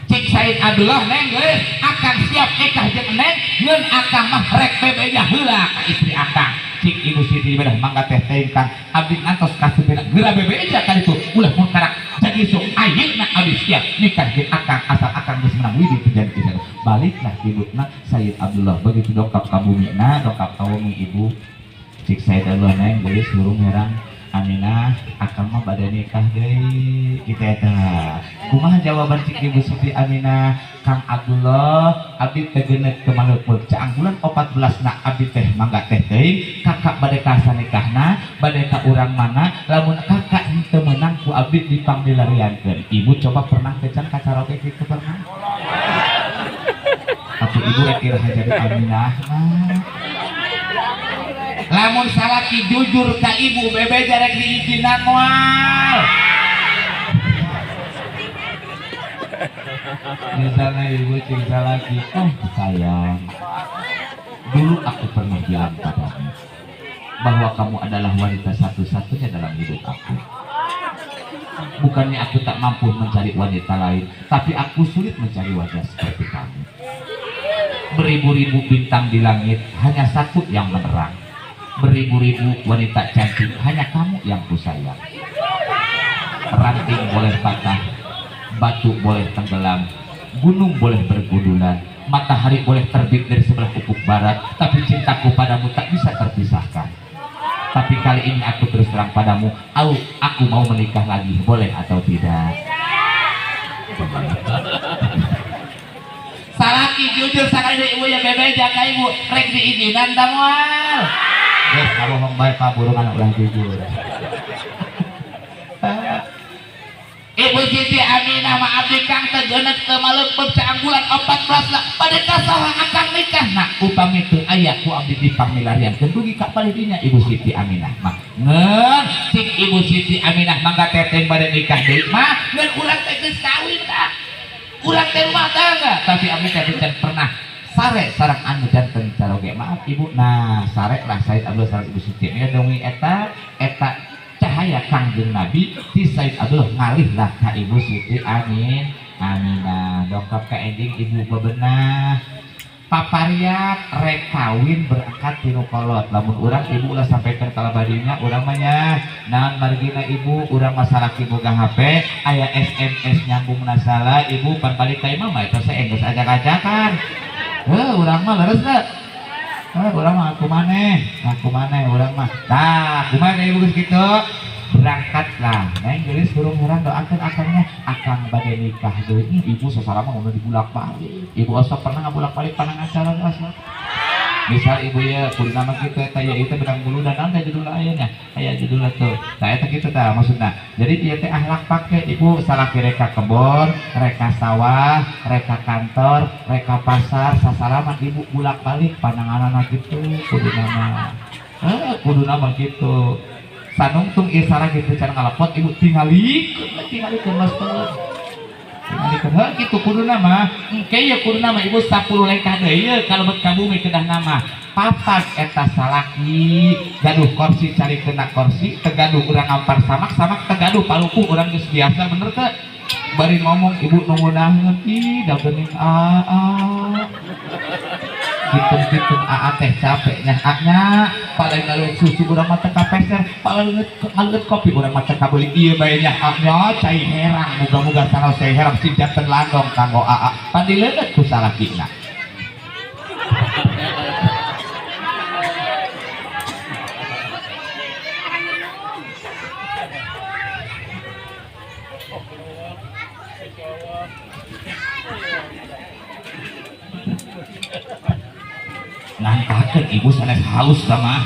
Cik Said Abdullah neng geus akang siap nikah jeung neng ngeun akang mah rek bebeja heula ka istri akang. Cik Ibu Siti Jubaidah mangga teh teh Kang abdi ngantos kasupina geura bebeja ka ditu ulah mun karak jadi sok ayeuna abdi siap nikah jeung akang asal akang geus menang widi teu jadi kisah. Baliklah ibuna Said Abdullah begitu dongkap ka bumina dongkap ka bumi ibu. Cik Said Abdullah neng geulis hurung herang Aminah akang mah bade nikah deui kitu eta. Kumaha jawaban cik Ibu Siti Aminah? Kang Abdullah abdi teh geuneut teu maneupeup caang bulan 14 na abdi teh mangga teh teuing kakak bade ka sanikahna bade ka urang mana lamun kakak henteu meunang ku abdi dipangmilariankeun. Ibu coba pernah teh can kacaroge kitu pernah? Atuh ibu rek iraha jadi Aminah mah. Lamun salaki jujur ka ibu bebe jarek diizinan moal. Misalnya ibu cing salaki, oh sayang, dulu aku pernah bilang padamu bahwa kamu adalah wanita satu-satunya dalam hidup aku. Bukannya aku tak mampu mencari wanita lain, tapi aku sulit mencari wajah seperti kamu. Beribu-ribu bintang di langit, hanya satu yang menerang. Beribu-ribu wanita cantik, hanya kamu yang kusayang. Ranting boleh patah, batu boleh tenggelam, gunung boleh bergundulan, matahari boleh terbit dari sebelah ufuk barat, tapi cintaku padamu tak bisa terpisahkan. Tapi kali ini aku terus terang padamu, aku mau menikah lagi, boleh atau tidak? Salaki jujur sakali ibu ya bebe jaka ibu rek diizinan ta moal. Geus kabohong bae Pak burung anak ulah jujur. Ibu Siti Aminah mah abdi Kang teu geuneut teu maleupeut caang bulan 14 lah bade ka saha akang nikah nah upami teu aya ku abdi dipangmilariankeun dugi ka palih dinya Ibu Siti Aminah mah ngeun cik Ibu Siti Aminah mangga teteh bade nikah deui mah ngeun urang teh geus kawin ka urang teh rumah tangga tapi abdi teh can pernah sare sareng anu janten caroge maaf ibu. Nah sare lah Said Abdullah sareng Ibu Siti Aminah dongi eta eta cahaya Kangjeng Nabi ti Said Abdullah ngalihlah ka Ibu Siti Aminah dongkap ka enjing ibu bebenah papariat rek kawin berangkat tinu kolot lamun urang ibu ulah sampaikan kalabadinya urang mah nya naon margina ibu urang masalah ki boga HP aya SMS nyambung nasalah ibu pan balik ka imah mah eta geus ajak-ajakan heuh urang mah leres teu. Urang mah aku maneh urang mah. Tah, kumaha ibu geus kitu? Berangkatlah. Neng geulis hurung heran doakeun akangnya, akang bade nikah deui. Ibu sasalama mun dibulak-balik. Ibu osok pernah ngabulak-balik panangan calon osok. Misal ibu ya kudu nama kitu eta ya ieu teh benang bulu dan naon judul aya nya. Aya judulna tuh. Tah eta kitu tah maksudna. Jadi ieu teh akhlak pake ibu salaki reka kebon, reka sawah, reka kantor, reka pasar, sasalaman ibu bulak-balik pananganana kitu kudu nama. Kudu nama kitu. Sanungtung ieu sarah kitu cara ngalepot ibu tingalikeun mas. Tingalikeun heuh kitu kuduna mah. Engke ieu kuduna mah ibu 10 lengkah deui ieu kalebet ka bumi kedah nama. Papat eta salaki gaduh korsi cari kena korsi teu gaduh urang ngampar samak samak teu gaduh palupuh urang geus biasa bener teu? Bari ngomong ibu nu ngunaheun ih da geuning aa kitung-kitung aa teh capek nya nya paling ngaleut susu urang mah teu kapeser paling ngaleut kopi urang mah teu kabeuli ieu bae nya nya cai herang muga-muga sanaos cai herang sing janten landong kanggo aa pan dileuleut ku salakina. Nangkakeun ibu sanes halus sama.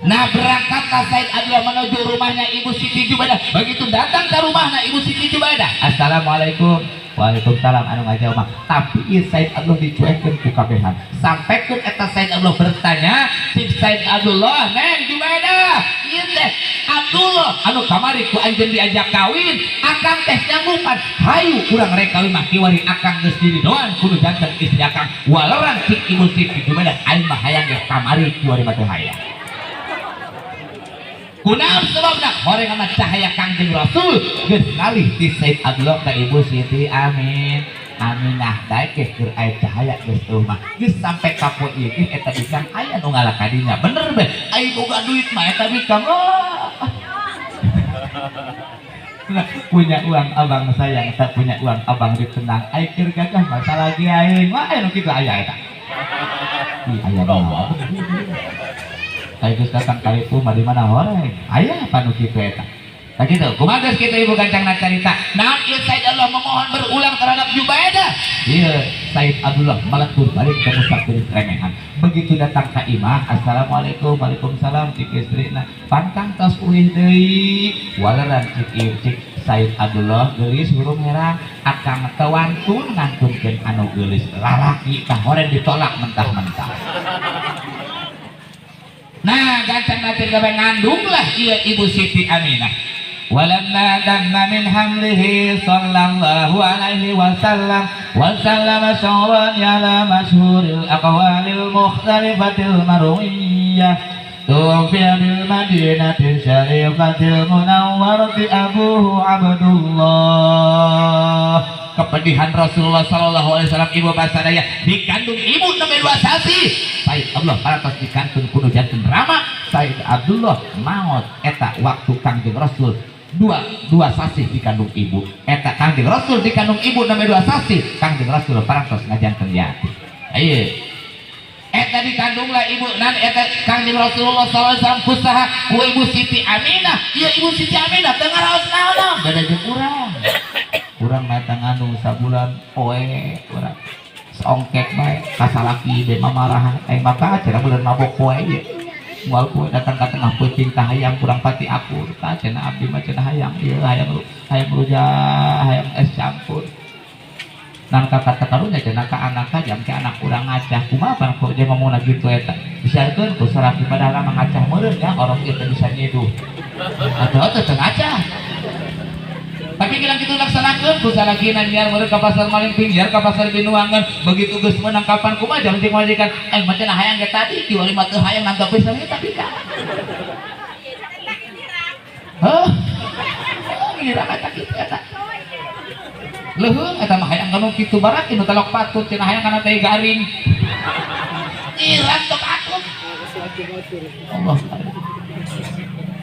Nah berangkatlah Said Abdullah menuju rumahnya Ibu Siti Jubaidah. Begitu datang ke rumahnya Ibu Siti Jubaidah, assalamualaikum. Waalaikumsalam anu ngajauh mah. Tapi ieu Said Abdullah dicuekeun ku kabehan. Sampaikan eta Said Abdullah bertanya, cik Said Abdullah, Neng Jubaidah, ieu teh Abdullah anu kamari ku anjeun diajak kawin, akang teh nyanggupan. Hayu urang rek kawin mah kiwari akang geus diridoan kudu janten istri akang. Waleran cik Ibu Siti Jubaidah, aing mah hayang ge kamari kiwari mah teu hayang. Kunaon sebabna horengan cahaya Kangjeng Rasul geus ngalih ti Said Abdullah ka Ibu Siti Amin. Aminah daek ge keur aya cahaya geus eueuh mah. Geus sampe ka poe ieu ge eta bikang aya nu ngalah ka dinya. Bener beh, ai boga duit mah eta bikang. Nah, punya uang abang sayang, tak punya uang abang ditendang. Ai keur gagah masalah ge aing. Wah aya nu kitu aya eta. Ih aya mah. Kayak geus datang ka ibu mah di mana horeng aya apa nu kitu eta. Tah kitu kumaha geus kitu ibu gancangna carita. Naon ieu Said Abdullah memohon berulang terhadap Jubaidah. Ieu Said Abdullah meletur balik ke musafir remehan. Begitu datang ka imah, assalamualaikum waalaikumsalam cik istrina. Pantang tos uih deui. Waleran cik ieu cik Said Abdullah geulis hurung herang akang teu wantun ngantunkeun anu geulis lalaki tah horeng ditolak mentah-mentah. Nah, gancang nanti gawe ngandunglah ieu Ibu Siti Aminah. Walamma damma min hamlihi sallallahu alaihi wasallam wa sallama syawran ala masyhuril aqwalil mukhtalifatil marwiyah tuwfiya bil madinati syarifatil munawwarati abuhu Abdullah. Kepedihan Rasulullah sallallahu alaihi wasallam ibu basadaya dikandung ibu nembe 2 sasi. Said Abdullah parantos dikantun kudu janten rama. Said Abdullah maot eta waktu Kangjeng Rasul dua sasi dikandung ibu. Eta Kangjeng Rasul dikandung ibu nembe 2 sasi. Kangjeng Rasul parantos ngajanten yatim. Ayo eta dikandunglah ibu nan eta Kangjeng Rasulullah sallallahu alaihi wasallam kusaha ku Ibu Siti Aminah. Ieu Ibu Siti Aminah teu ngaraos naon-naon beda jeung urang. Urang mah eta ngandung sabulan poe urang saongkek bae ka salaki be mamarahan aing mah ka cenah bulan mabok poe ieu. Moal poe datang ka tengah peuting ka hayang kurang pati akur ka cenah abdi mah cenah hayang ieu hayang hayang rujak hayang es campur. Nang kata karunya cenah ka anak ka jam ke anak urang ngacah kumaha pan kok dia ngomongna kitu eta. Disiarkeun ku salaki padahal mah ngacah meureun nya orok ieu teh bisa nyiduh. Atuh teh teu ngacah. Tapi bilang kitu laksanakeun ku salakina nyiar meureun ka pasar maling pinggir ka pasar Binuangan begitu geus meunang kapan kumaha jam cing majikan aing mah cenah hayang ge tadi kiwari mah teu hayang nangkep pisan eta tapi ka. Heuh. Ngira eta kitu eta. Leuheung eta mah hayang kanu kitu barak nu telok patut cenah hayang kana teh garing. Ngira tok patut. Allah.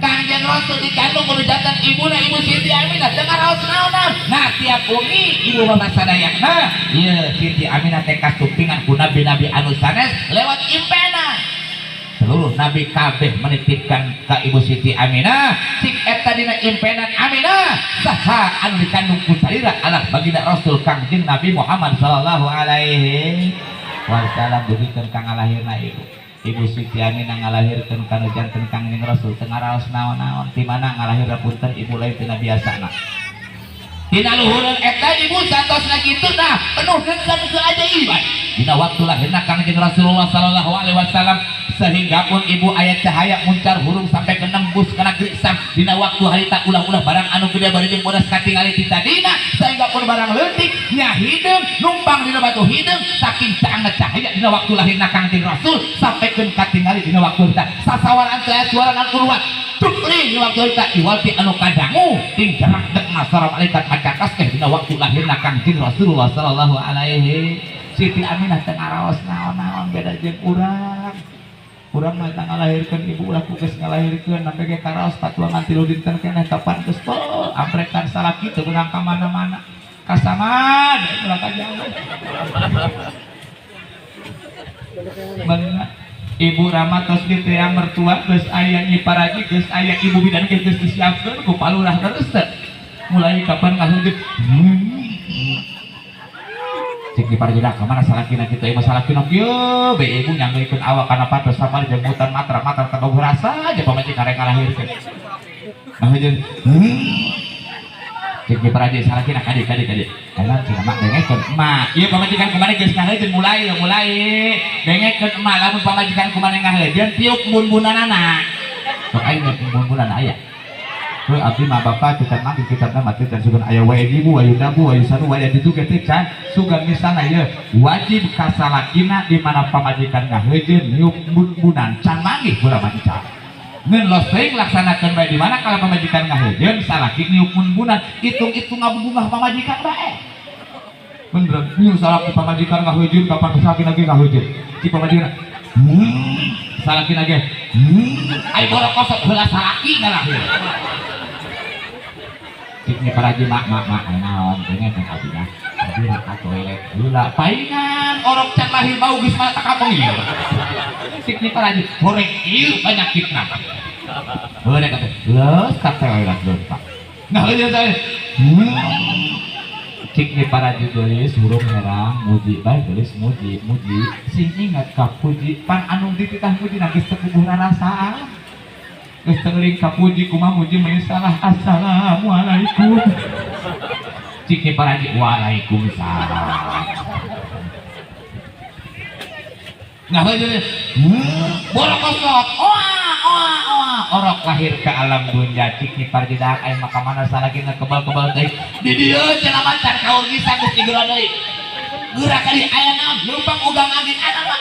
Kangjeng Rasul dikandung kudu janten ibuna Ibu Siti Aminah teu ngaraos naon-naon. Nah tiap wengi ibu mama sadayana ieu Siti Aminah teh kasupingan ku nabi-nabi anu sanes lewat impenan. Seluruh nabi kabeh menitipkan ka Ibu Siti Aminah cik eta dina impenan Aminah saha anu dikandung ku salira alah baginda Rasul Kangjeng Nabi Muhammad sallallahu alaihi wasallam dugikeun ka ngalahirna ibu. Ibu Siti Aminah ngalahirkeun kana janten Kangjeng Rasul teu ngaraos naon-naon ti mana ngalahirna punten ibu lain tina biasana. Tina luhureun eta ibu santosna kitu nah penuh dengan keajaiban. dina waktu lahirna Kangjeng Rasulullah sallallahu alaihi wasallam sehingga pun ibu ayat cahaya muncar hurung sampai ke nembus kana negeri Sam dina waktu harita ulah-ulah barang anu gede bari jeung bodas katingali ti tadina sehingga pun barang leutik nya hideung numpang dina batu hideung saking caangna cahaya dina waktu lahirna Kangjeng Rasul sampaikeun katingali dina waktu harita sasawaran teh suara anu keluar tukling dina waktu harita iwal ti anu kadangu ting jarak dekna suara malaikat macakas teh dina waktu lahirna Kangjeng Rasulullah sallallahu alaihi. Siti Aminah teu ngaraos naon-naon beda jeung urang. Urang mah teu ngalahirkeun ibu ulah ku geus ngalahirkeun sampe ge karaos patuangan 3 dinten keneh kapan geus tol amprekan salaki teu beunang ka mana-mana. Kasamad ulah ka jauh. Bener Ibu Rama tos kitu ya mertua geus aya Nyi Paraji geus aya ibu bidan ge geus disiapkeun ku palurah terus teh. Mulai kapan ngaheujeun cek di parjina ka mana salakina kitu ieu salakina kieu bae ibu nyanggeikeun awak kana patos sapar jemputan matra-matra teu rasa aja pamajikan rek ngalahirkeun. Ngaheujeun cek di parjina salakina kadi kadi kadi. Kana cenah mak dengekeun emak. Ieu pamajikan kumaha geus ngaheujeun mulai mulai dengekeun emak lamun pamajikan kumaha ngaheujeun tiup bun-bunanana. Sok aing bun-bunan aya. Heuh abdi mah bapak teu manggi kitabna mah teu sugan aya wajibu wayudabu wayusanu wajib ge teh can sugan misalna ieu wajib ka salakina di mana pamajikan ngaheujeun niup bun-bunan can manggih heula mah can. Ngeun los teuing laksanakeun bae di mana kalau pamajikan ngaheujeun salaki niup bun-bunan hitung-hitung ngabubungah pamajikan bae. Bener niup salaki pamajikan ngaheujeun kapan salaki lagi ngaheujeun si pamajikan salaki lagi ai borok kosot heula salaki ngalahir. Ciknya paraji mak mak mak naon dengekeun abdi abdi ka toilet heula paingan orok can lahir bau geus mah takampung ieu ciknya paraji horeng ieu panyakitna heuh kata leus ka toilet leutak nah heuh teh ciknya paraji geulis hurung herang muji bae geulis muji muji sing ingat ka puji pan anu dititah muji geus teu kubuh rarasaan geus teuing kapuji kumaha muji mah salah assalamualaikum cik ni paraji waalaikumsalam nah heuh borok kosot oa oa oa orok lahir ke alam dunya cik ni paraji dak aya mah ka mana salakina kebal-kebal teh di dieu cenah macan kaur bisa geus digeura deui geura kali aya naon leumpang ugang angin anak mah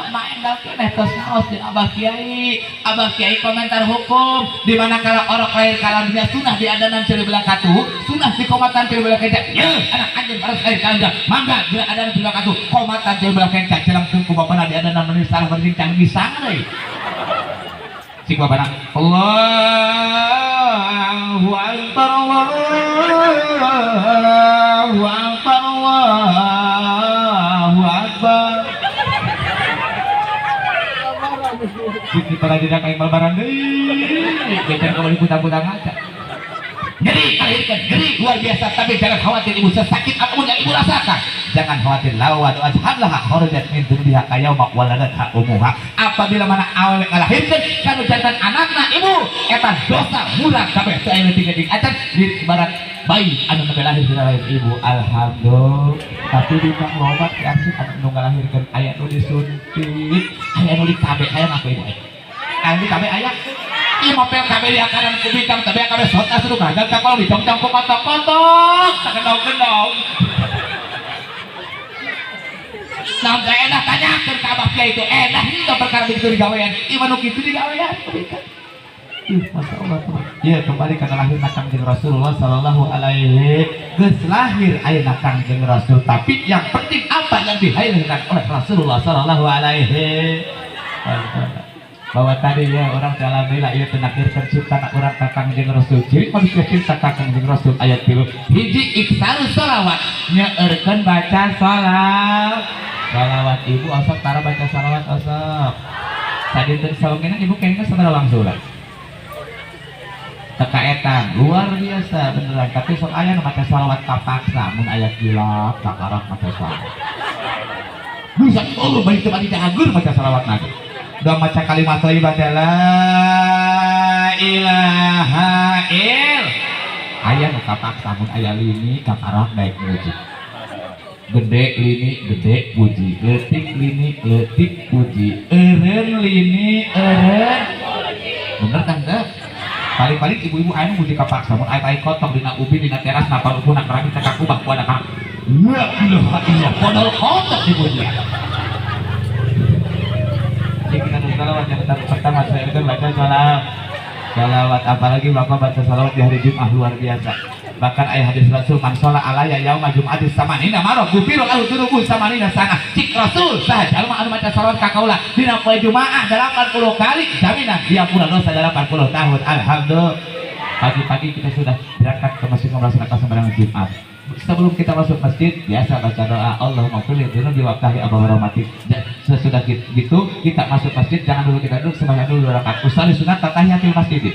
mah endal keneh tos naos jeung Abah Kiai. Abah Kiai komentar hukum di mana kalau orok lahir ka alam dunya sunah diadanan ceuli belah katuhu sunah dikomatan ceuli belah kenca yeuh anak anjeun harus lahir ka alam dunya mangga geura adanan ceuli belah katuhu komatan ceuli belah kenca celengkeun ku bapana diadanan meuni salah beuring can ngisang deui cik bapana Allahu akbar Allahu akbar Allahu akbar. Cik para tidak kayak balbaran deui geser kembali putang-putang aja. Ngeri kalahirkan, ngeri luar biasa, tapi jangan khawatir ibu sesakit apapun yang ibu rasakan. Jangan khawatir lawa doa hamlaha kharajat min dunubiha kayauma waladatha ummuha. Apabila mana awal kalahirkan kanu jantan anakna ibu eta dosa murah kabeh teu aya leutik jeung acan di ibarat bayi anu nembe lahir dina lahir ibu. Alhamdulillah. Tapi di kang loba kiasin anu nu ngalahirkeun aya nu disuntik, aya nu di KB, aya mah ibu. Aya di KB aya. Ieu mah PKB di akaran ku bintang tapi kabeh sot asup ka kalau dicongcong ku kotok-kotok sagendong-gendong. Nah, gak enak tanyakeun ka Abah Kiai itu enak henteu perkara begitu digawean. Ieu mah nu kitu digawean ku bintang. Ih, Masya Allah. Ya, kembali karena lahir Kangjeng Rasulullah sallallahu alaihi geus lahir ayeuna Kangjeng Rasul, tapi yang penting apa yang dilahirkan oleh Rasulullah sallallahu alaihi wasallam. Bahwa tadi ya orang alhamdulillah ieu teh nakirkeun cinta urang ka Kangjeng Rasul. Ciri manusia cinta ka Kangjeng Rasul ayat 3. Hiji iksaru sholawat, nyeurkeun baca sholawat. Sholawat ibu osok tara baca sholawat osok. Tadi teh sawengeuna ibu kayaknya sabaraha wangsulan. Teka etan luar biasa beneran, tapi sok aya nu maca sholawat kapaksa mun aya gila kakarak maca sholawat. Bisa Allah bari teu mati cahagur maca sholawat na. Doa maca kalimat thayyibah la ilaha il. Aya nu kapaksa mun aya lini kakarak daek muji. Gede lini gede puji, leutik lini leutik puji, eureun lini eureun. Bener kan teh? Paling-paling ibu-ibu anu muji kapaksa mun aya tai kotok dina ubi, dina teras, napal ukuna keramik cekak kubah ku anak. La ilaha illallah, podol kotok dipuji. Kita salawat yang pertama saya itu baca salawat. Salawat, apalagi bapak baca salawat di hari Jumat luar biasa. Bahkan ayat hadis Rasul, man sholat alaya yauma jum'atis samanina marah gufiro lahu dzunubu samanina sana. Cik Rasul, saha jalma anu maca salawat ka kaula dina poe Jumaah 80 kali, jaminan diampura dosa 80 tahun. Alhamdulillah. Pagi-pagi kita sudah berangkat ke masjid melaksanakan sembahyang Jumat. Sebelum kita masuk masjid biasa baca doa Allahumma qul dzunubi waftahi abwaaba rahmatik. Sesudah gitu kita masuk masjid, jangan dulu kita duduk, sembahyang dulu dua rakaat. Usalli sunat tahiyatul masjid.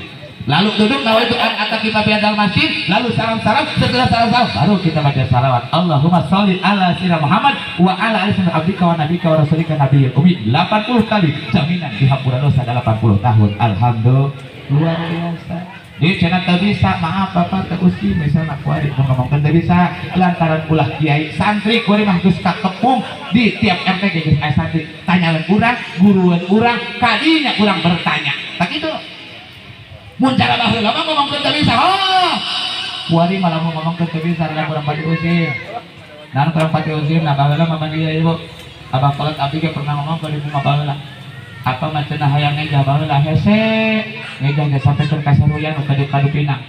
Lalu duduk nawaitu an atakifa fi hadzal masjid, lalu salam-salam, setelah salam-salam baru kita baca salawat. Allahumma sholli ala sayyidina Muhammad wa ala ali sayyidina abdika wa nabika wa rasulika nabiyil ummi 80 kali, jaminan dihampura dosa 80 tahun. Alhamdulillah, luar biasa. Jadi cenah teu bisa, maaf bapak teu usi misalnya kuari mau ngomongkeun teu bisa lantaran ulah kiai santri kuari mah geus kakepung di tiap RT ge geus aya santri, tanyaeun urang, gurueun urang, kadinya urang bertanya. Tak itu. Mun cara baheula mah ngomongkeun teu bisa. Oh. Kuari malah mau ngomongkeun teu bisa rada kurang pati usim. Nah, kurang pati usim, nah baheula mah mandi ibu. Abah kolot abdi ge pernah ngomong ke ibu mah baheula. Apa mah cenah hayang ngejah baheula hese ngejah ge sampekeun ka Saruyan nu kadu Pinang.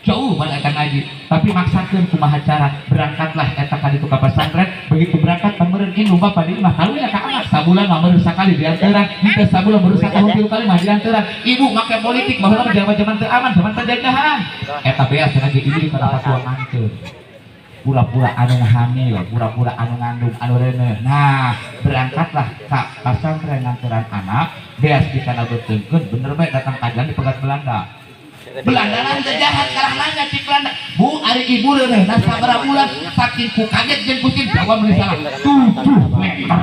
Jauh pada akan ngaji, tapi maksakeun kumaha cara berangkatlah eta ka ditu ka pesantren. Begitu berangkat pameureun indung bapa di imah kalunya ka anak sabulan mah meureun sakali diantaran, henteu sabulan meureun satahun tilu kali mah diantaran. Ibu make politik baheula mah zaman-zaman teu aman, zaman penjajahan. Eta beas cenah ge ibu di kana patuangankeun. Pura-pura anu hamil, pura-pura anu ngandung, anu reuneuh. Nah, berangkatlah ka pasantren nganteran anak, beas di kana beuteungkeun, bener bae datang kajian dipegat Belanda. Belanda lah teu jahat kalah nanya cik Belanda. Bu, ari ibu reuneuh nah sabaraha bulan, saking ku kaget jeung kucing jawab meuni salah 7 meter.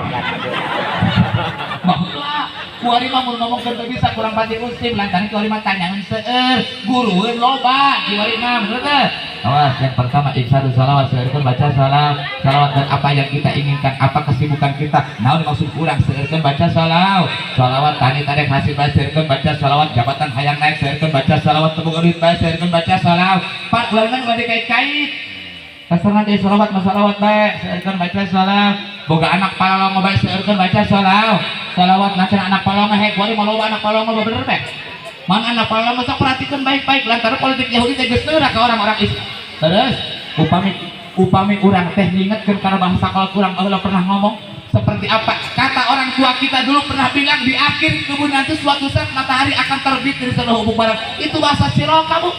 Baheula kuari mah mun ngomongkeun teu bisa kurang pati usim lantaran kuari mah tanyaeun seueur, gurueun loba kiwari mah, bener teu? Awas, yang pertama iksaru salawat, seueurkeun baca salam, salawat dan apa yang kita inginkan, apa kesibukan kita, naon maksud kurang seueurkeun baca salawat, salawat tani tadi hasil bae seueurkeun baca salawat, jabatan hayang naik seueurkeun baca salawat, teu boga duit bae seueurkeun baca salawat. Pak ulah bade kait-kait. Kasarna ge salawat mah salawat bae, seueurkeun baca salawat. Boga anak palolongo bae seueurkeun baca salawat. Salawat nacan anak palolongo hek kuari mah loba anak palolongo bener bae. Mana anak palolongo sok perhatikan baik-baik lantaran politik Yahudi teh geus teu ka orang-orang Islam. Terus upami upami urang teh ngingetkeun kana bangsa kalau kurang baheula pernah ngomong seperti apa kata orang tua kita dulu pernah bilang di akhir kebun nanti suatu saat matahari akan terbit dari seluruh ufuk barat. Itu bahasa siroka, Bu.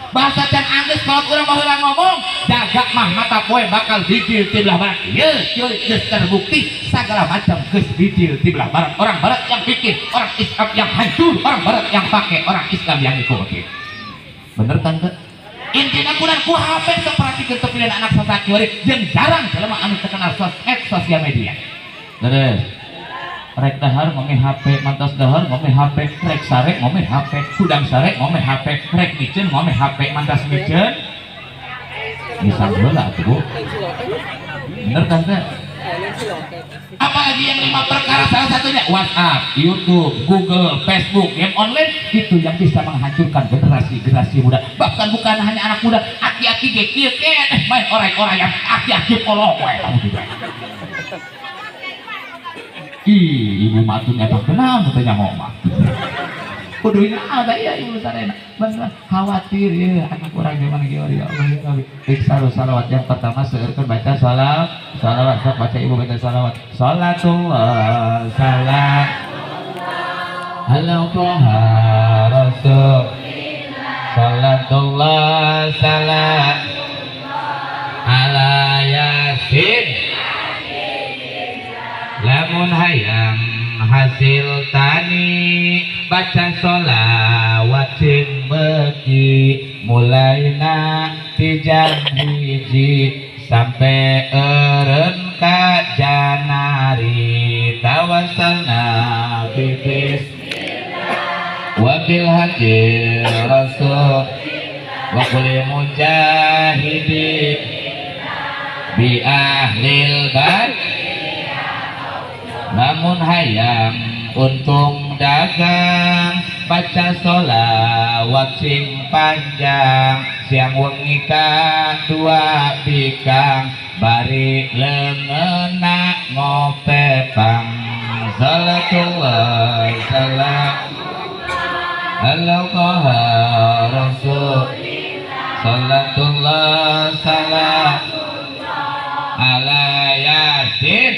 Bahasa can anggeus kalau urang baheula ngomong jaga mah mata poe bakal bijil ti belah barat. Ieu kieu geus terbukti segala macam geus bijil ti belah barat. Orang barat yang bikin, orang Islam yang hancur, orang barat yang pakai, orang Islam yang ikuti. Bener kan teu? Intina kurang ku HP sok perhatikeun teu pilihan anak sasaki wae jeung jarang jelema anu terkenal sosmed sosial media. Terus rek dahar ngome HP, mantas dahar ngome HP, rek sare ngome HP, hudang sare ngome HP, rek miceun ngome HP, mantas miceun bisa heula atuh, Bu. Bener kan teh? Apalagi yang lima perkara salah satunya WhatsApp, YouTube, Google, Facebook, game online itu yang bisa menghancurkan generasi-generasi muda. Bahkan bukan hanya anak muda, aki-aki ge kieu keneh main orai-orayan, aki-aki kolong we kamu juga. Ih, ibu mah atuh eta kenal teh nyaho mah. Kudu ada ya ibu sarena. Bener khawatir ya anak urang gimana gimana ya Allah ya Nabi. Iksaru salawat yang pertama seueurkeun baca salawat, salawat sok baca ibu baca salawat. Salatullah salam ala Toha Rasul. Salatullah salam ala Yasin. Lamun hayang hasil tani baca sholawat cing beki mulaina ti jam 1 sampai eureun ka janari tawassalna bi wa bil hadi rasul wa kulli mujahidi bi ahlil bait. Lamun hayang untung dagang baca sholawat sing panjang siang wengi ka dua bikang bari leungeunna ngopepang salatullah salam ala qaha rasul salatullah salam ala yasin.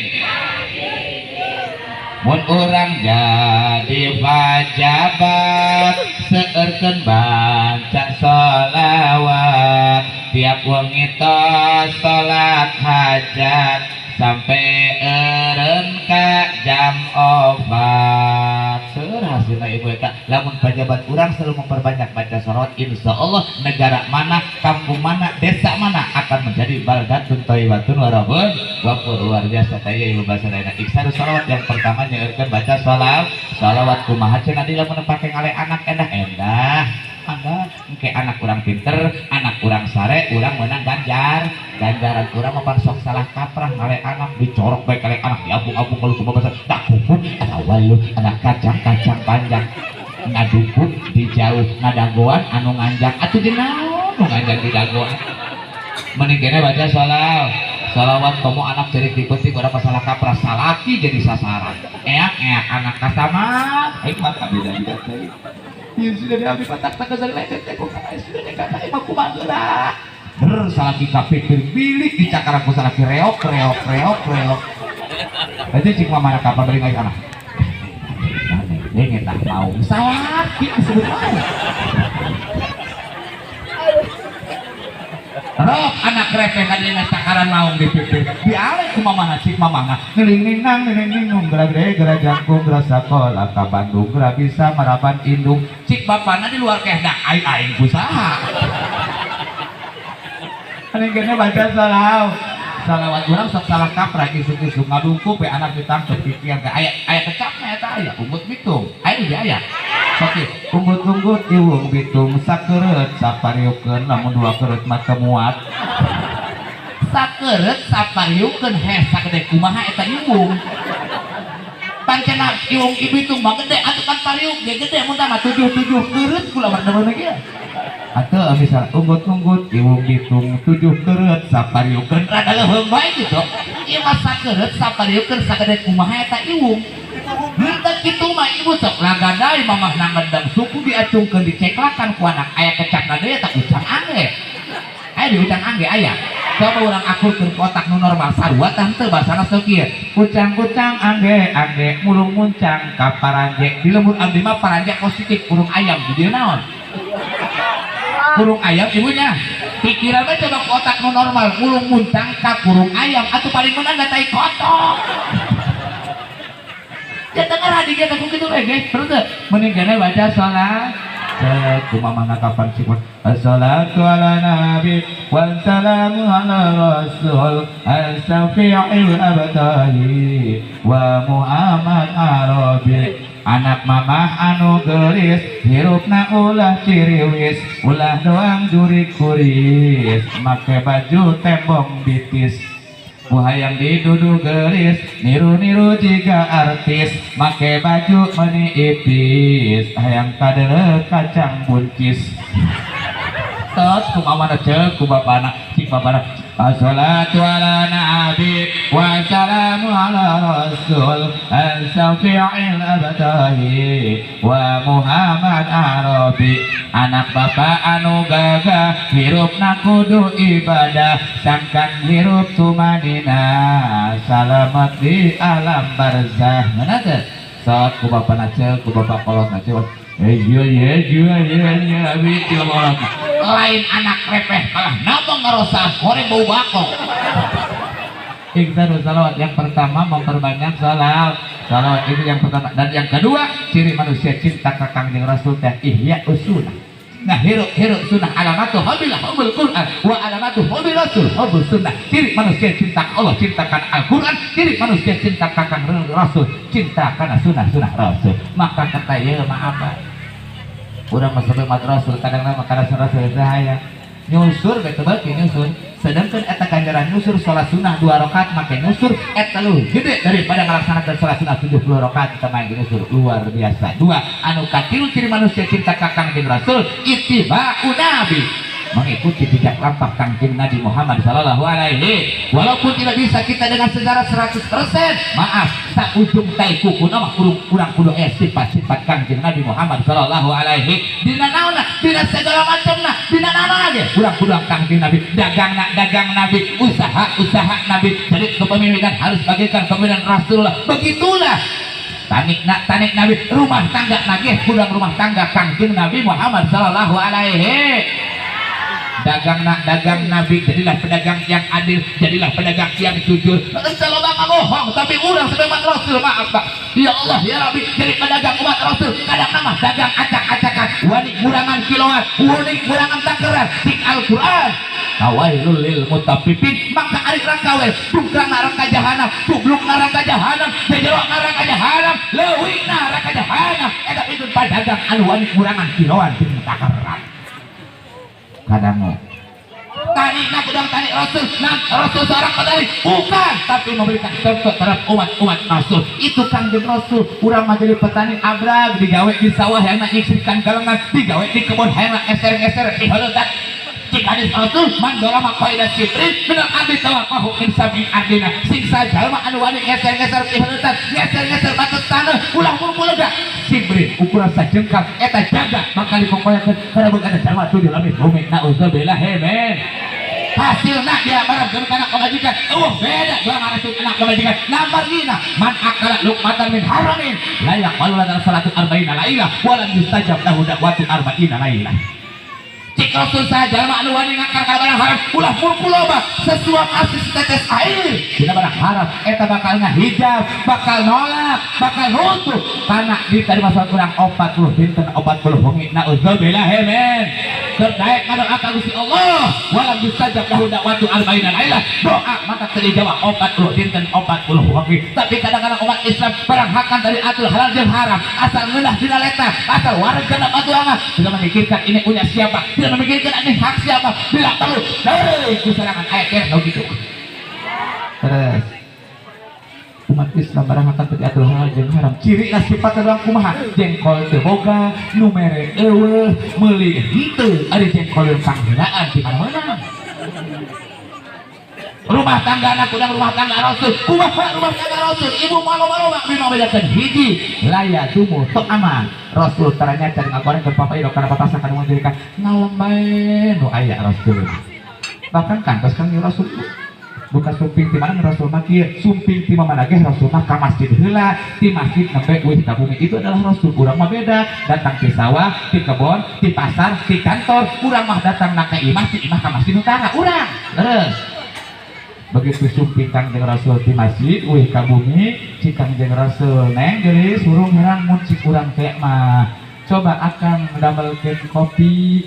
Mun urang jadi pajabat seueurkeun baca sholawat tiap wengi tos salat hajat sampai eureun ka jam 4. Seueur hasilna ibu eta lamun pajabat urang selalu memperbanyak baca sholawat, insya Allah negara mana, kampung mana, desa mana akan menjadi baldatun thayyibatun warabun wafur. Luar biasa teh ibu bahasa lainna. Iksaru sholawat yang pertama nyeurkeun baca sholawat kumaha cenah di lamun pake ngale anak endah mangga engke anak urang pinter, anak urang sare, urang menang ganjaran urang mah sok salah kaprah ngale anak dicorok bae kale anak diabung-abung kalau kumaha bahasa tak pupuk ada walu ada kacang-kacang panjang ngadukuk di jauh ngadagoan anu nganjang atuh dinaon nu nganjang di dagoan mending kene baca sholawat komo anak cerik dipetik urang masalah kaprah salaki jadi sasaran eak-eak anak kasama hikmah kabeda-beda teh. Ya sudah diambil patak tak kesal lecet teh kumaha sudah dikata imah kumaha geura ber salaki kapipir bilik dicakaran ku salaki reok reok reok reok aja cik mamana kapan beri ngai anak ini tak mau salaki disebut mau rok anak repeh kadina cakaran maung di pipir dialek ku mamana cik mamana ngeling ninang ngeling ninung geragre gerajangkung gerasakola ka Bandung gera bisa maraban indung cik bapana di luar kehna aing aing kusaha aing kene baca salawat urang sok salah kaprah isuk-isuk ngadungkup we anak ditangkep pikiran teh aya aya kecapna eta aya unggut bitung aya di aya sok unggut-unggut iwung bitung sakeureut sapariukeun lamun dua keureut mah teu muat sakeureut sapariukeun heh sagede kumaha eta iwung pancena iwung bitung mah gede atuh kan pariuk ge gede mun tah mah 7-7 keureut kula mah kieu atau misal unggut-unggut iwung bitung 7 keureut sapariukeun rada leuheung bae kitu ieu mah sakeureut sapariukeun sagede kumaha eta iwung henteu kitu mah ibu sok lagadai mamah nangedang suku diacungkeun diceklakan ku anak aya kecapna deui eta ucang angge aya di ucang angge aya coba urang akurkeun ke otak nu normal sarua tah henteu basana sok kieu ucang-ucang angge angge mulung muncang ka paranje di lembur abdi mah paranje positif kurung ayam di dieu naon kurung ayam ibunya pikiran mah coba ke otak nu normal mulung muncang ka kurung ayam atuh paling menang da tai kotok ya tengah hadi kita ku kitu we guys terus mending kene baca salat kumamana kapan sih assalatu ala nabi wassalamu ala rasul as-safi'il abtali wa muhammad arabi. Anak mamah anu gelis hirupna ulah ciriwis ulah doang jurik kuris make baju tembong bitis buhayang didudu gelis niru-niru jiga artis make baju meni ipis hayang kadele kacang buncis tos kumamana ceuk ku bapana cik bapana assalatu ala nabi wassalamu ala rasul as-safi'il abtahi wa muhammad arabi. Anak bapak anu gagah hirupna kudu ibadah sangkan hirup tumanina salamat di alam barzah. Mana teh sok ku bapana ceuk ku bapak kolot na ceuk iya iya iya iya iya lain anak repeh malah nabang ngarosah goreng bau bakong. Iksaru salawat yang pertama memperbanyak salawat itu yang pertama. Dan yang kedua ciri manusia cinta ka Kangjeng Rasul teh ihya usunah. Nah hirup hirup sunnah alamatu habillah hubul Quran wa alamatu hubil Rasul hubul sunnah. Ciri manusia cinta Allah cintakan Al-Quran, ciri manusia cinta ka Kangjeng Rasul cinta kana sunnah sunnah Rasul. Maka kata ieu mah apa urang mah sampai mat Rasul kadang-kadang mah kana sunnah Rasul teh aya Nyusur bete beuki nyusur. Sedangkan eta ganjaran nyusur sholat sunnah 2 rakaat make nyusur eta leuwih gede daripada ngalaksanakeun sholat sunnah 70 rakaat kita main nyusur. Luar biasa. Dua, anu katilu, ciri manusia cinta ka Kangjeng Rasul, ittiba'u nabi, mengikuti jejak langkah Kangjeng Nabi Muhammad Sallallahu Alaihi. Walaupun tidak bisa kita dengan secara 100%, maaf, tak ujung tai kuku nama kurang kurang kudu sifat-sifat Kangjeng Nabi Muhammad Sallallahu Alaihi. Dina naonna, dina segala macamna, dina naon lagi kurang kurang Kangjeng Nabi. Dagang nak dagang Nabi, usaha usaha Nabi. Jadi kepemimpinan harus bagaikan kepemimpinan Rasulullah. Begitulah tanik nak tanik Nabi, rumah tangga nagih kurang rumah tangga Kangjeng Nabi Muhammad Sallallahu Alaihi. Dagang nak dagang Nabi, jadilah pedagang yang adil, jadilah pedagang yang jujur. Entah loba bohong, tapi urang sebagai umat Rasul, maaf Pak, ya Allah ya Rabbi, jadi pedagang umat Rasul kadang nama dagang acak-acakan, wani kurangan kiloan, wani kurangan takaran. Cik Al-Quran, Fawailul lil mutaffifin. Maka ari rakawe dungkang neraka jahanam, tubluk neraka jahanam, jejero neraka jahanam, leuwih neraka jahanam eta itu pedagang anu wani kurangan kiloan jeung takaran. Kadang tani nak udang tani Rasul, nah Rasul seorang petani bukan, tapi memberikan contoh terhadap umat-umat Rasul. Itu Kangjeng Rasul. Urang mah jadi petani abrag, digawe di sawah yang nyisirkan galengan, digawe di kebun hayang eser-eser dihaleutan. Cik hadis Rasul, man dolama qaida sibrin minal ardi tawaqahu min sab'i ardina. Siksa jalma anu wani ngeser-ngeser dihaleutan, ngeser-ngeser batas tanah, ulah murmulega sibrin ukuran sajengkal eta jaga bakal dikokoyakeun kana beukana jalma tujuh langit bumi. Nauzubillah men. Hasilna dia barang kana kebajikan, oh beda dua ngarasul anak kebajikan. Nomor dina, man akala luqmatan min haramin la yaqbalu lana salatu arba'ina lailah walam yustajab lahu da'watu arba'ina lailah. Cik Rasul, saja anu wani ngakar ka barang haram, ulah murku loba, sesuap asis tetes air dina barang haram eta bakal ngahijab, bakal nolak, bakal nutup karena di tadi masa kurang 40 dinten 40 wengi. Nauzubillah men. Terdaek ngadoa ka Gusti Allah, walam yustajab lahu da'watu arba'ina lailah, doa maka teu dijawab 40 dinten 40 wengi. Tapi kadang-kadang umat Islam barang hakan dari atul halal jeung haram, asal ngeunah dina leta, asal wareg kana patuangan, tidak memikirkan ini punya siapa, tidak memikirkan ini hak siapa. Bila perlu dari kusarangan ayat ya gitu. Terus umat Islam barang akan tadi atur halal jeung haram, ciri lah sifat doang kumaha? Jengkol teu boga, nu mere eueuh, meuli henteu. Ari jengkol panghinaan di mana-mana. Rumah tangga anak udang rumah tangga Rasul kumaha? Rumah tangga Rasul, ibu, malu-malu bima bedakeun. Hiji, laya dumu tok aman. Rasul taranya cari ngagoreng ke papa iro kana papasakan menjadikan ngalem bae nu aya. Rasul bahkan kantos kan Rasul buka sumping di mana? Rasul mah kieu, sumping di mana ge Rasul mah ka masjid heula, di masjid nembe wih ka bumi. Itu adalah Rasul. Urang mah beda, datang di sawah, di kebon, di pasar, di kantor. Urang mah datang na ka imah, di imah ka masjid utara urang. Terus begitu sumping Kangjeng Rasul di masjid wih ka bumi, cik Kangjeng Rasul, "Neng geulis, hurung herang mun cik urang teh mah coba akan mendamelkeun kopi."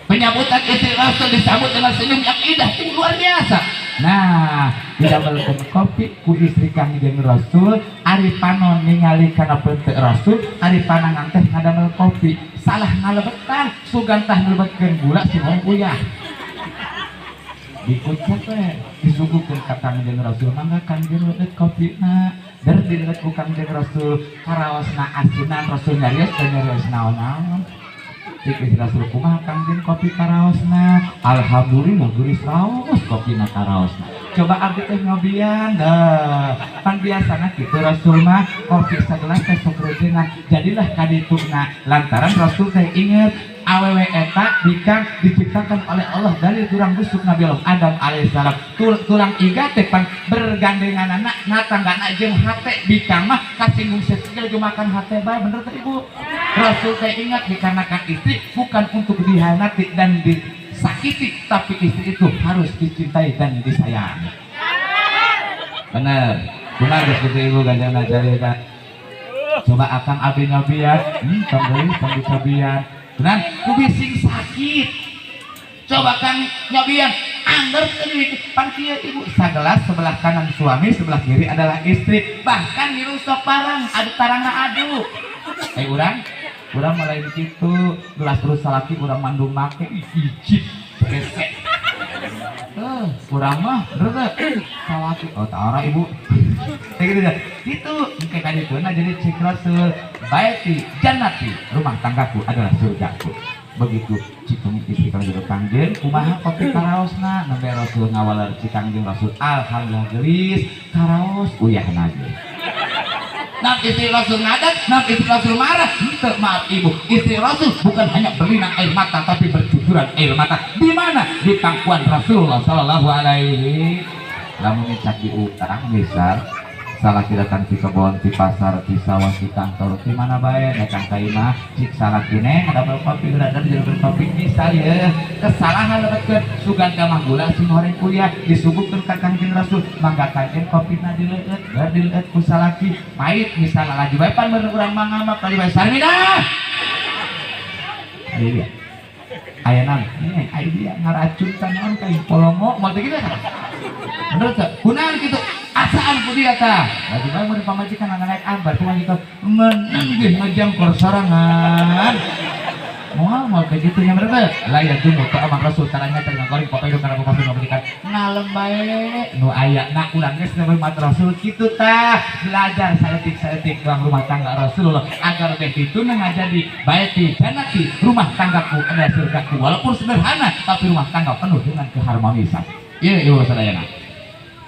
Penyambutan istri Rasul disambut dengan senyum yang indah, itu luar biasa. Nah, didamelkeun kopi ku istri Kangjeng Rasul. Ari panon ningali kana peunteu Rasul, ari panangan teh ngadamel kopi, salah ngalebetan, sugan tah ngalebetkeun gula si uyah. Dikucap we, disuguhkeun ka Kangjeng Rasul, "Mangga Kangjeng, leut kopina." Der dileut ku Kangjeng Rasul, karaosna asinan. Rasul nyarios teh nyarios naon-naon. Cik istri Rasul, "Kumaha Kangjeng kopi karaosna?" "Alhamdulillah geulis, raos kopina karaosna. Coba abdi teh nyobian dah." Pan biasana kitu, Rasul mah kopi sagelas teh sok reujeungan. Jadilah kadituna lantaran Rasul teh inget awewe eta bikang diciptakan oleh Allah dari tulang rusuk Nabi Allah Adam alaihissalam. Tulang iga teh pan bergandengan anak natanggana jeung hate. Bikang mah kasinggung saeutik jeung makan hate bae. Bener teh, Ibu? Rasul teh ingat dikarenakan istri bukan untuk dihianati dan disakiti, tapi istri itu harus dicintai dan disayangi. Bener benar geus kitu, Ibu? Ganjana carita, coba akang abdi nyobian, tong deui, tong dicobian. Benar, ku bising sakit. Coba kang nyobian angger teu pan kieu, Ibu. Sagelas sebelah kanan suami, sebelah kiri adalah istri. Bahkan ngilu sok parang, adu tarangna adu. Eh, urang Urang mah lain kitu, gelas terus salaki urang mandung make ijib gesek. Eh, urang mah bener teh salaki. Oh, tara ibu. Kayak gitu dah. Gitu, engke ka dituna jadi cik Rasul, baiti jannati, rumah tanggaku adalah surgaku. Begitu citung istri kalau kangjeng, kumaha kopi karaosna, nembe Rasul ngawaler cik Kangjeng Rasul, alhamdulillah gelis, karaos uyahna ge. Nah, istri Rasul ngadat, nah istri Rasul marah. Henteu, maaf ibu, istri Rasul bukan hanya berlinang air mata, tapi bercucuran air mata. Di mana? Di pangkuan Rasulullah Sallallahu Alaihi. Lamun ngecak di utang misal, salaki datang di kebon, di pasar, di sawah, di kantor, di mana bae datang ka imah, cik salakine ngadamel kopi, udah jadi kopi misal ya, kesalahan lebetkeun sugan ka mah gula sing horeng uyah disuguhkeun ka Kangjeng Rasul, mangga kanjeng kopina dileueut, bar dileueut ku salaki, pahit misalnya laju bae pan bener urang mangga kali bae sarmina. Ayo dia. Aya naon? Ini aya dia ngaracun ka naon ka polongo moal teh kitu kan? Bener teu? Kunaon kitu? Asaan ku dia tah. Laju bae mun pamajikan naik ambar pamajikan menang ge ngajangkor sorangan. Moal moal kayak gitu nya bener teu? Lah ya tuh mutu amang Rasul caranya teh ngagoreng kopi kana kopi pamajikan ngalem bae nu aya na urang geus umat Rasul kitu tah. Belajar saeutik-saeutik ruang rumah tangga Rasulullah agar beh itu ngajadi baiti jannati, rumah tanggaku adalah surgaku. Walaupun sederhana tapi rumah tangga penuh dengan keharmonisan. Ieu ieu sadayana.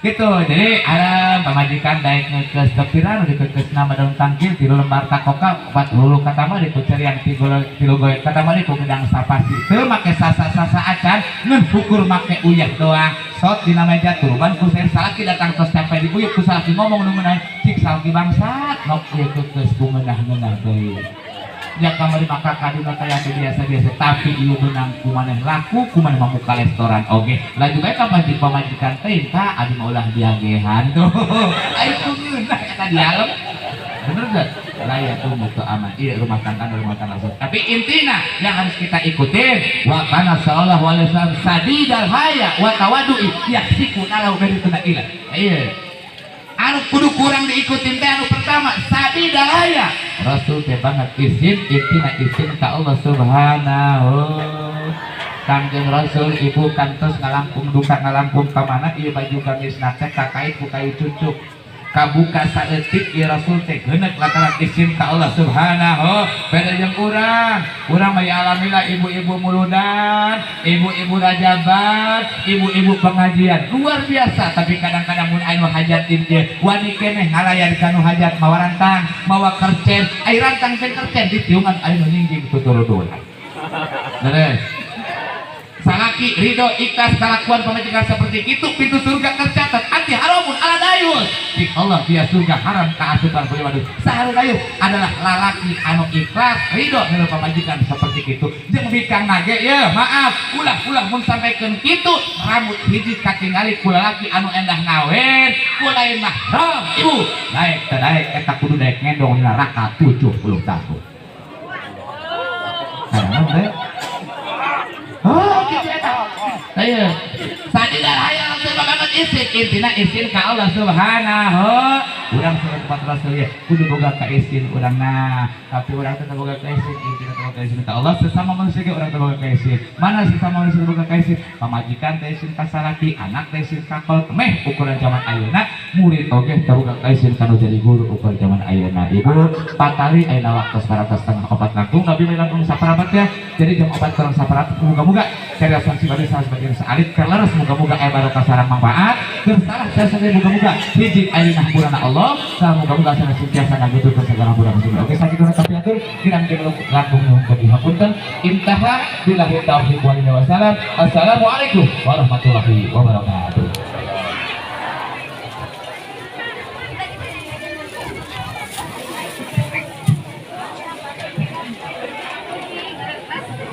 Gitu, jadi ada pamajikan daek ngekes tepiran dikeukes nama daun tangkil tilu lembar takoka opat hulu katama dikucerian tilu goy katama di gedang sapasi teu make sasa-sasa acan ngan ukur make uyah doang sot dina meja turuban ku sair salaki datang tos sampai di buyut ku salaki ngomong nu ngeunah cik salaki bangsat nok ieu keukes ku ngeunah-ngeunah deui. Ya kamari maka kadina kaya biasa-biasa tapi ieu beunang ku maneh laku ku maneh mamuka restoran oge laju bae ka pamajikan teh ka adi mah ulah diagehan tuh ai ku ngeunah eta dialem bener gak? Lah ya tuh mutu aman iya rumah tangga langsung tapi intina yang harus kita ikutin wa kana sallallahu alaihi wasallam sadidal haya wa tawadu'i yaksiku nalau dari tuna ila iya anu kudu kurang diikutin teh anu pertama sadidal haya Rasul teh banget izin intina izin ka Allah Subhanahu. Kangjeng Rasul ibu kantos ngalangkung duka ngalangkung ka mana ieu baju gamisna teh kakait ku kayu cucuk kabuka saeutik ieu Rasul teh geuneuk lantaran izin ka Allah Subhanahu. Beda jeung urang, urang mah ya alhamdulillah ibu-ibu muludan, ibu-ibu rajaban, ibu-ibu pengajian luar biasa tapi kadang-kadang mun anu hajat ieu wani keneh ngalayan kanu hajat mawa rantang, mawa kercen, ai rantang teh kercen ditiungan anu nyingjing tuturudulan. Beres. Salaki ridho ikhlas kalakuan pamajikan seperti itu pintu surga tercatat anti haramun ala dayus di Allah dia surga haram kaasupan pribadi saharu dayus adalah lalaki anu ikhlas ridho dengan pamajikan seperti itu jeung bikang nage ya maaf ulah-ulah mun sampaikan kitu rambut hiji katingali ku lalaki anu endah ngawin ku lain mahram ibu daek teu daek eta kudu daek ngendong dina neraka 70 tahun. Kadang teh oh gitu eta. Ayo. Sadidal haya langsung banget izin intina izin ka Allah Subhanahu. Urang surat tempat Rasul ya kudu boga ka izin urang nah tapi urang teh boga ka izin intina teh boga ka izin ka Allah sesama manusia ge urang teh boga ka izin. Mana sesama manusia boga ka izin? Pamajikan teh izin ka salaki, anak teh izin ka kolot meh ukuran zaman ayeuna murid oge teh boga ka izin kanu jadi guru ukuran zaman ayeuna. Ibu patali ayeuna waktu saparat setengah opat langkung nabi langkung saparapat ya. Jadi jam 4 kurang saparapat muga-muga cariosan si badi salah sebagian saalit kerleres muga-muga aya barokah sareng manfaat keur salah saya muga-muga hiji ayeuna hampurana Allah sareng muga-muga sana sentiasa ngaguturkeun segala hampura musibah. Oke sakitu tapi atur kirang jeung langkung nuhun ka dihapunten intaha billahi taufiq wal hidayah wassalam. Assalamualaikum warahmatullahi wabarakatuh.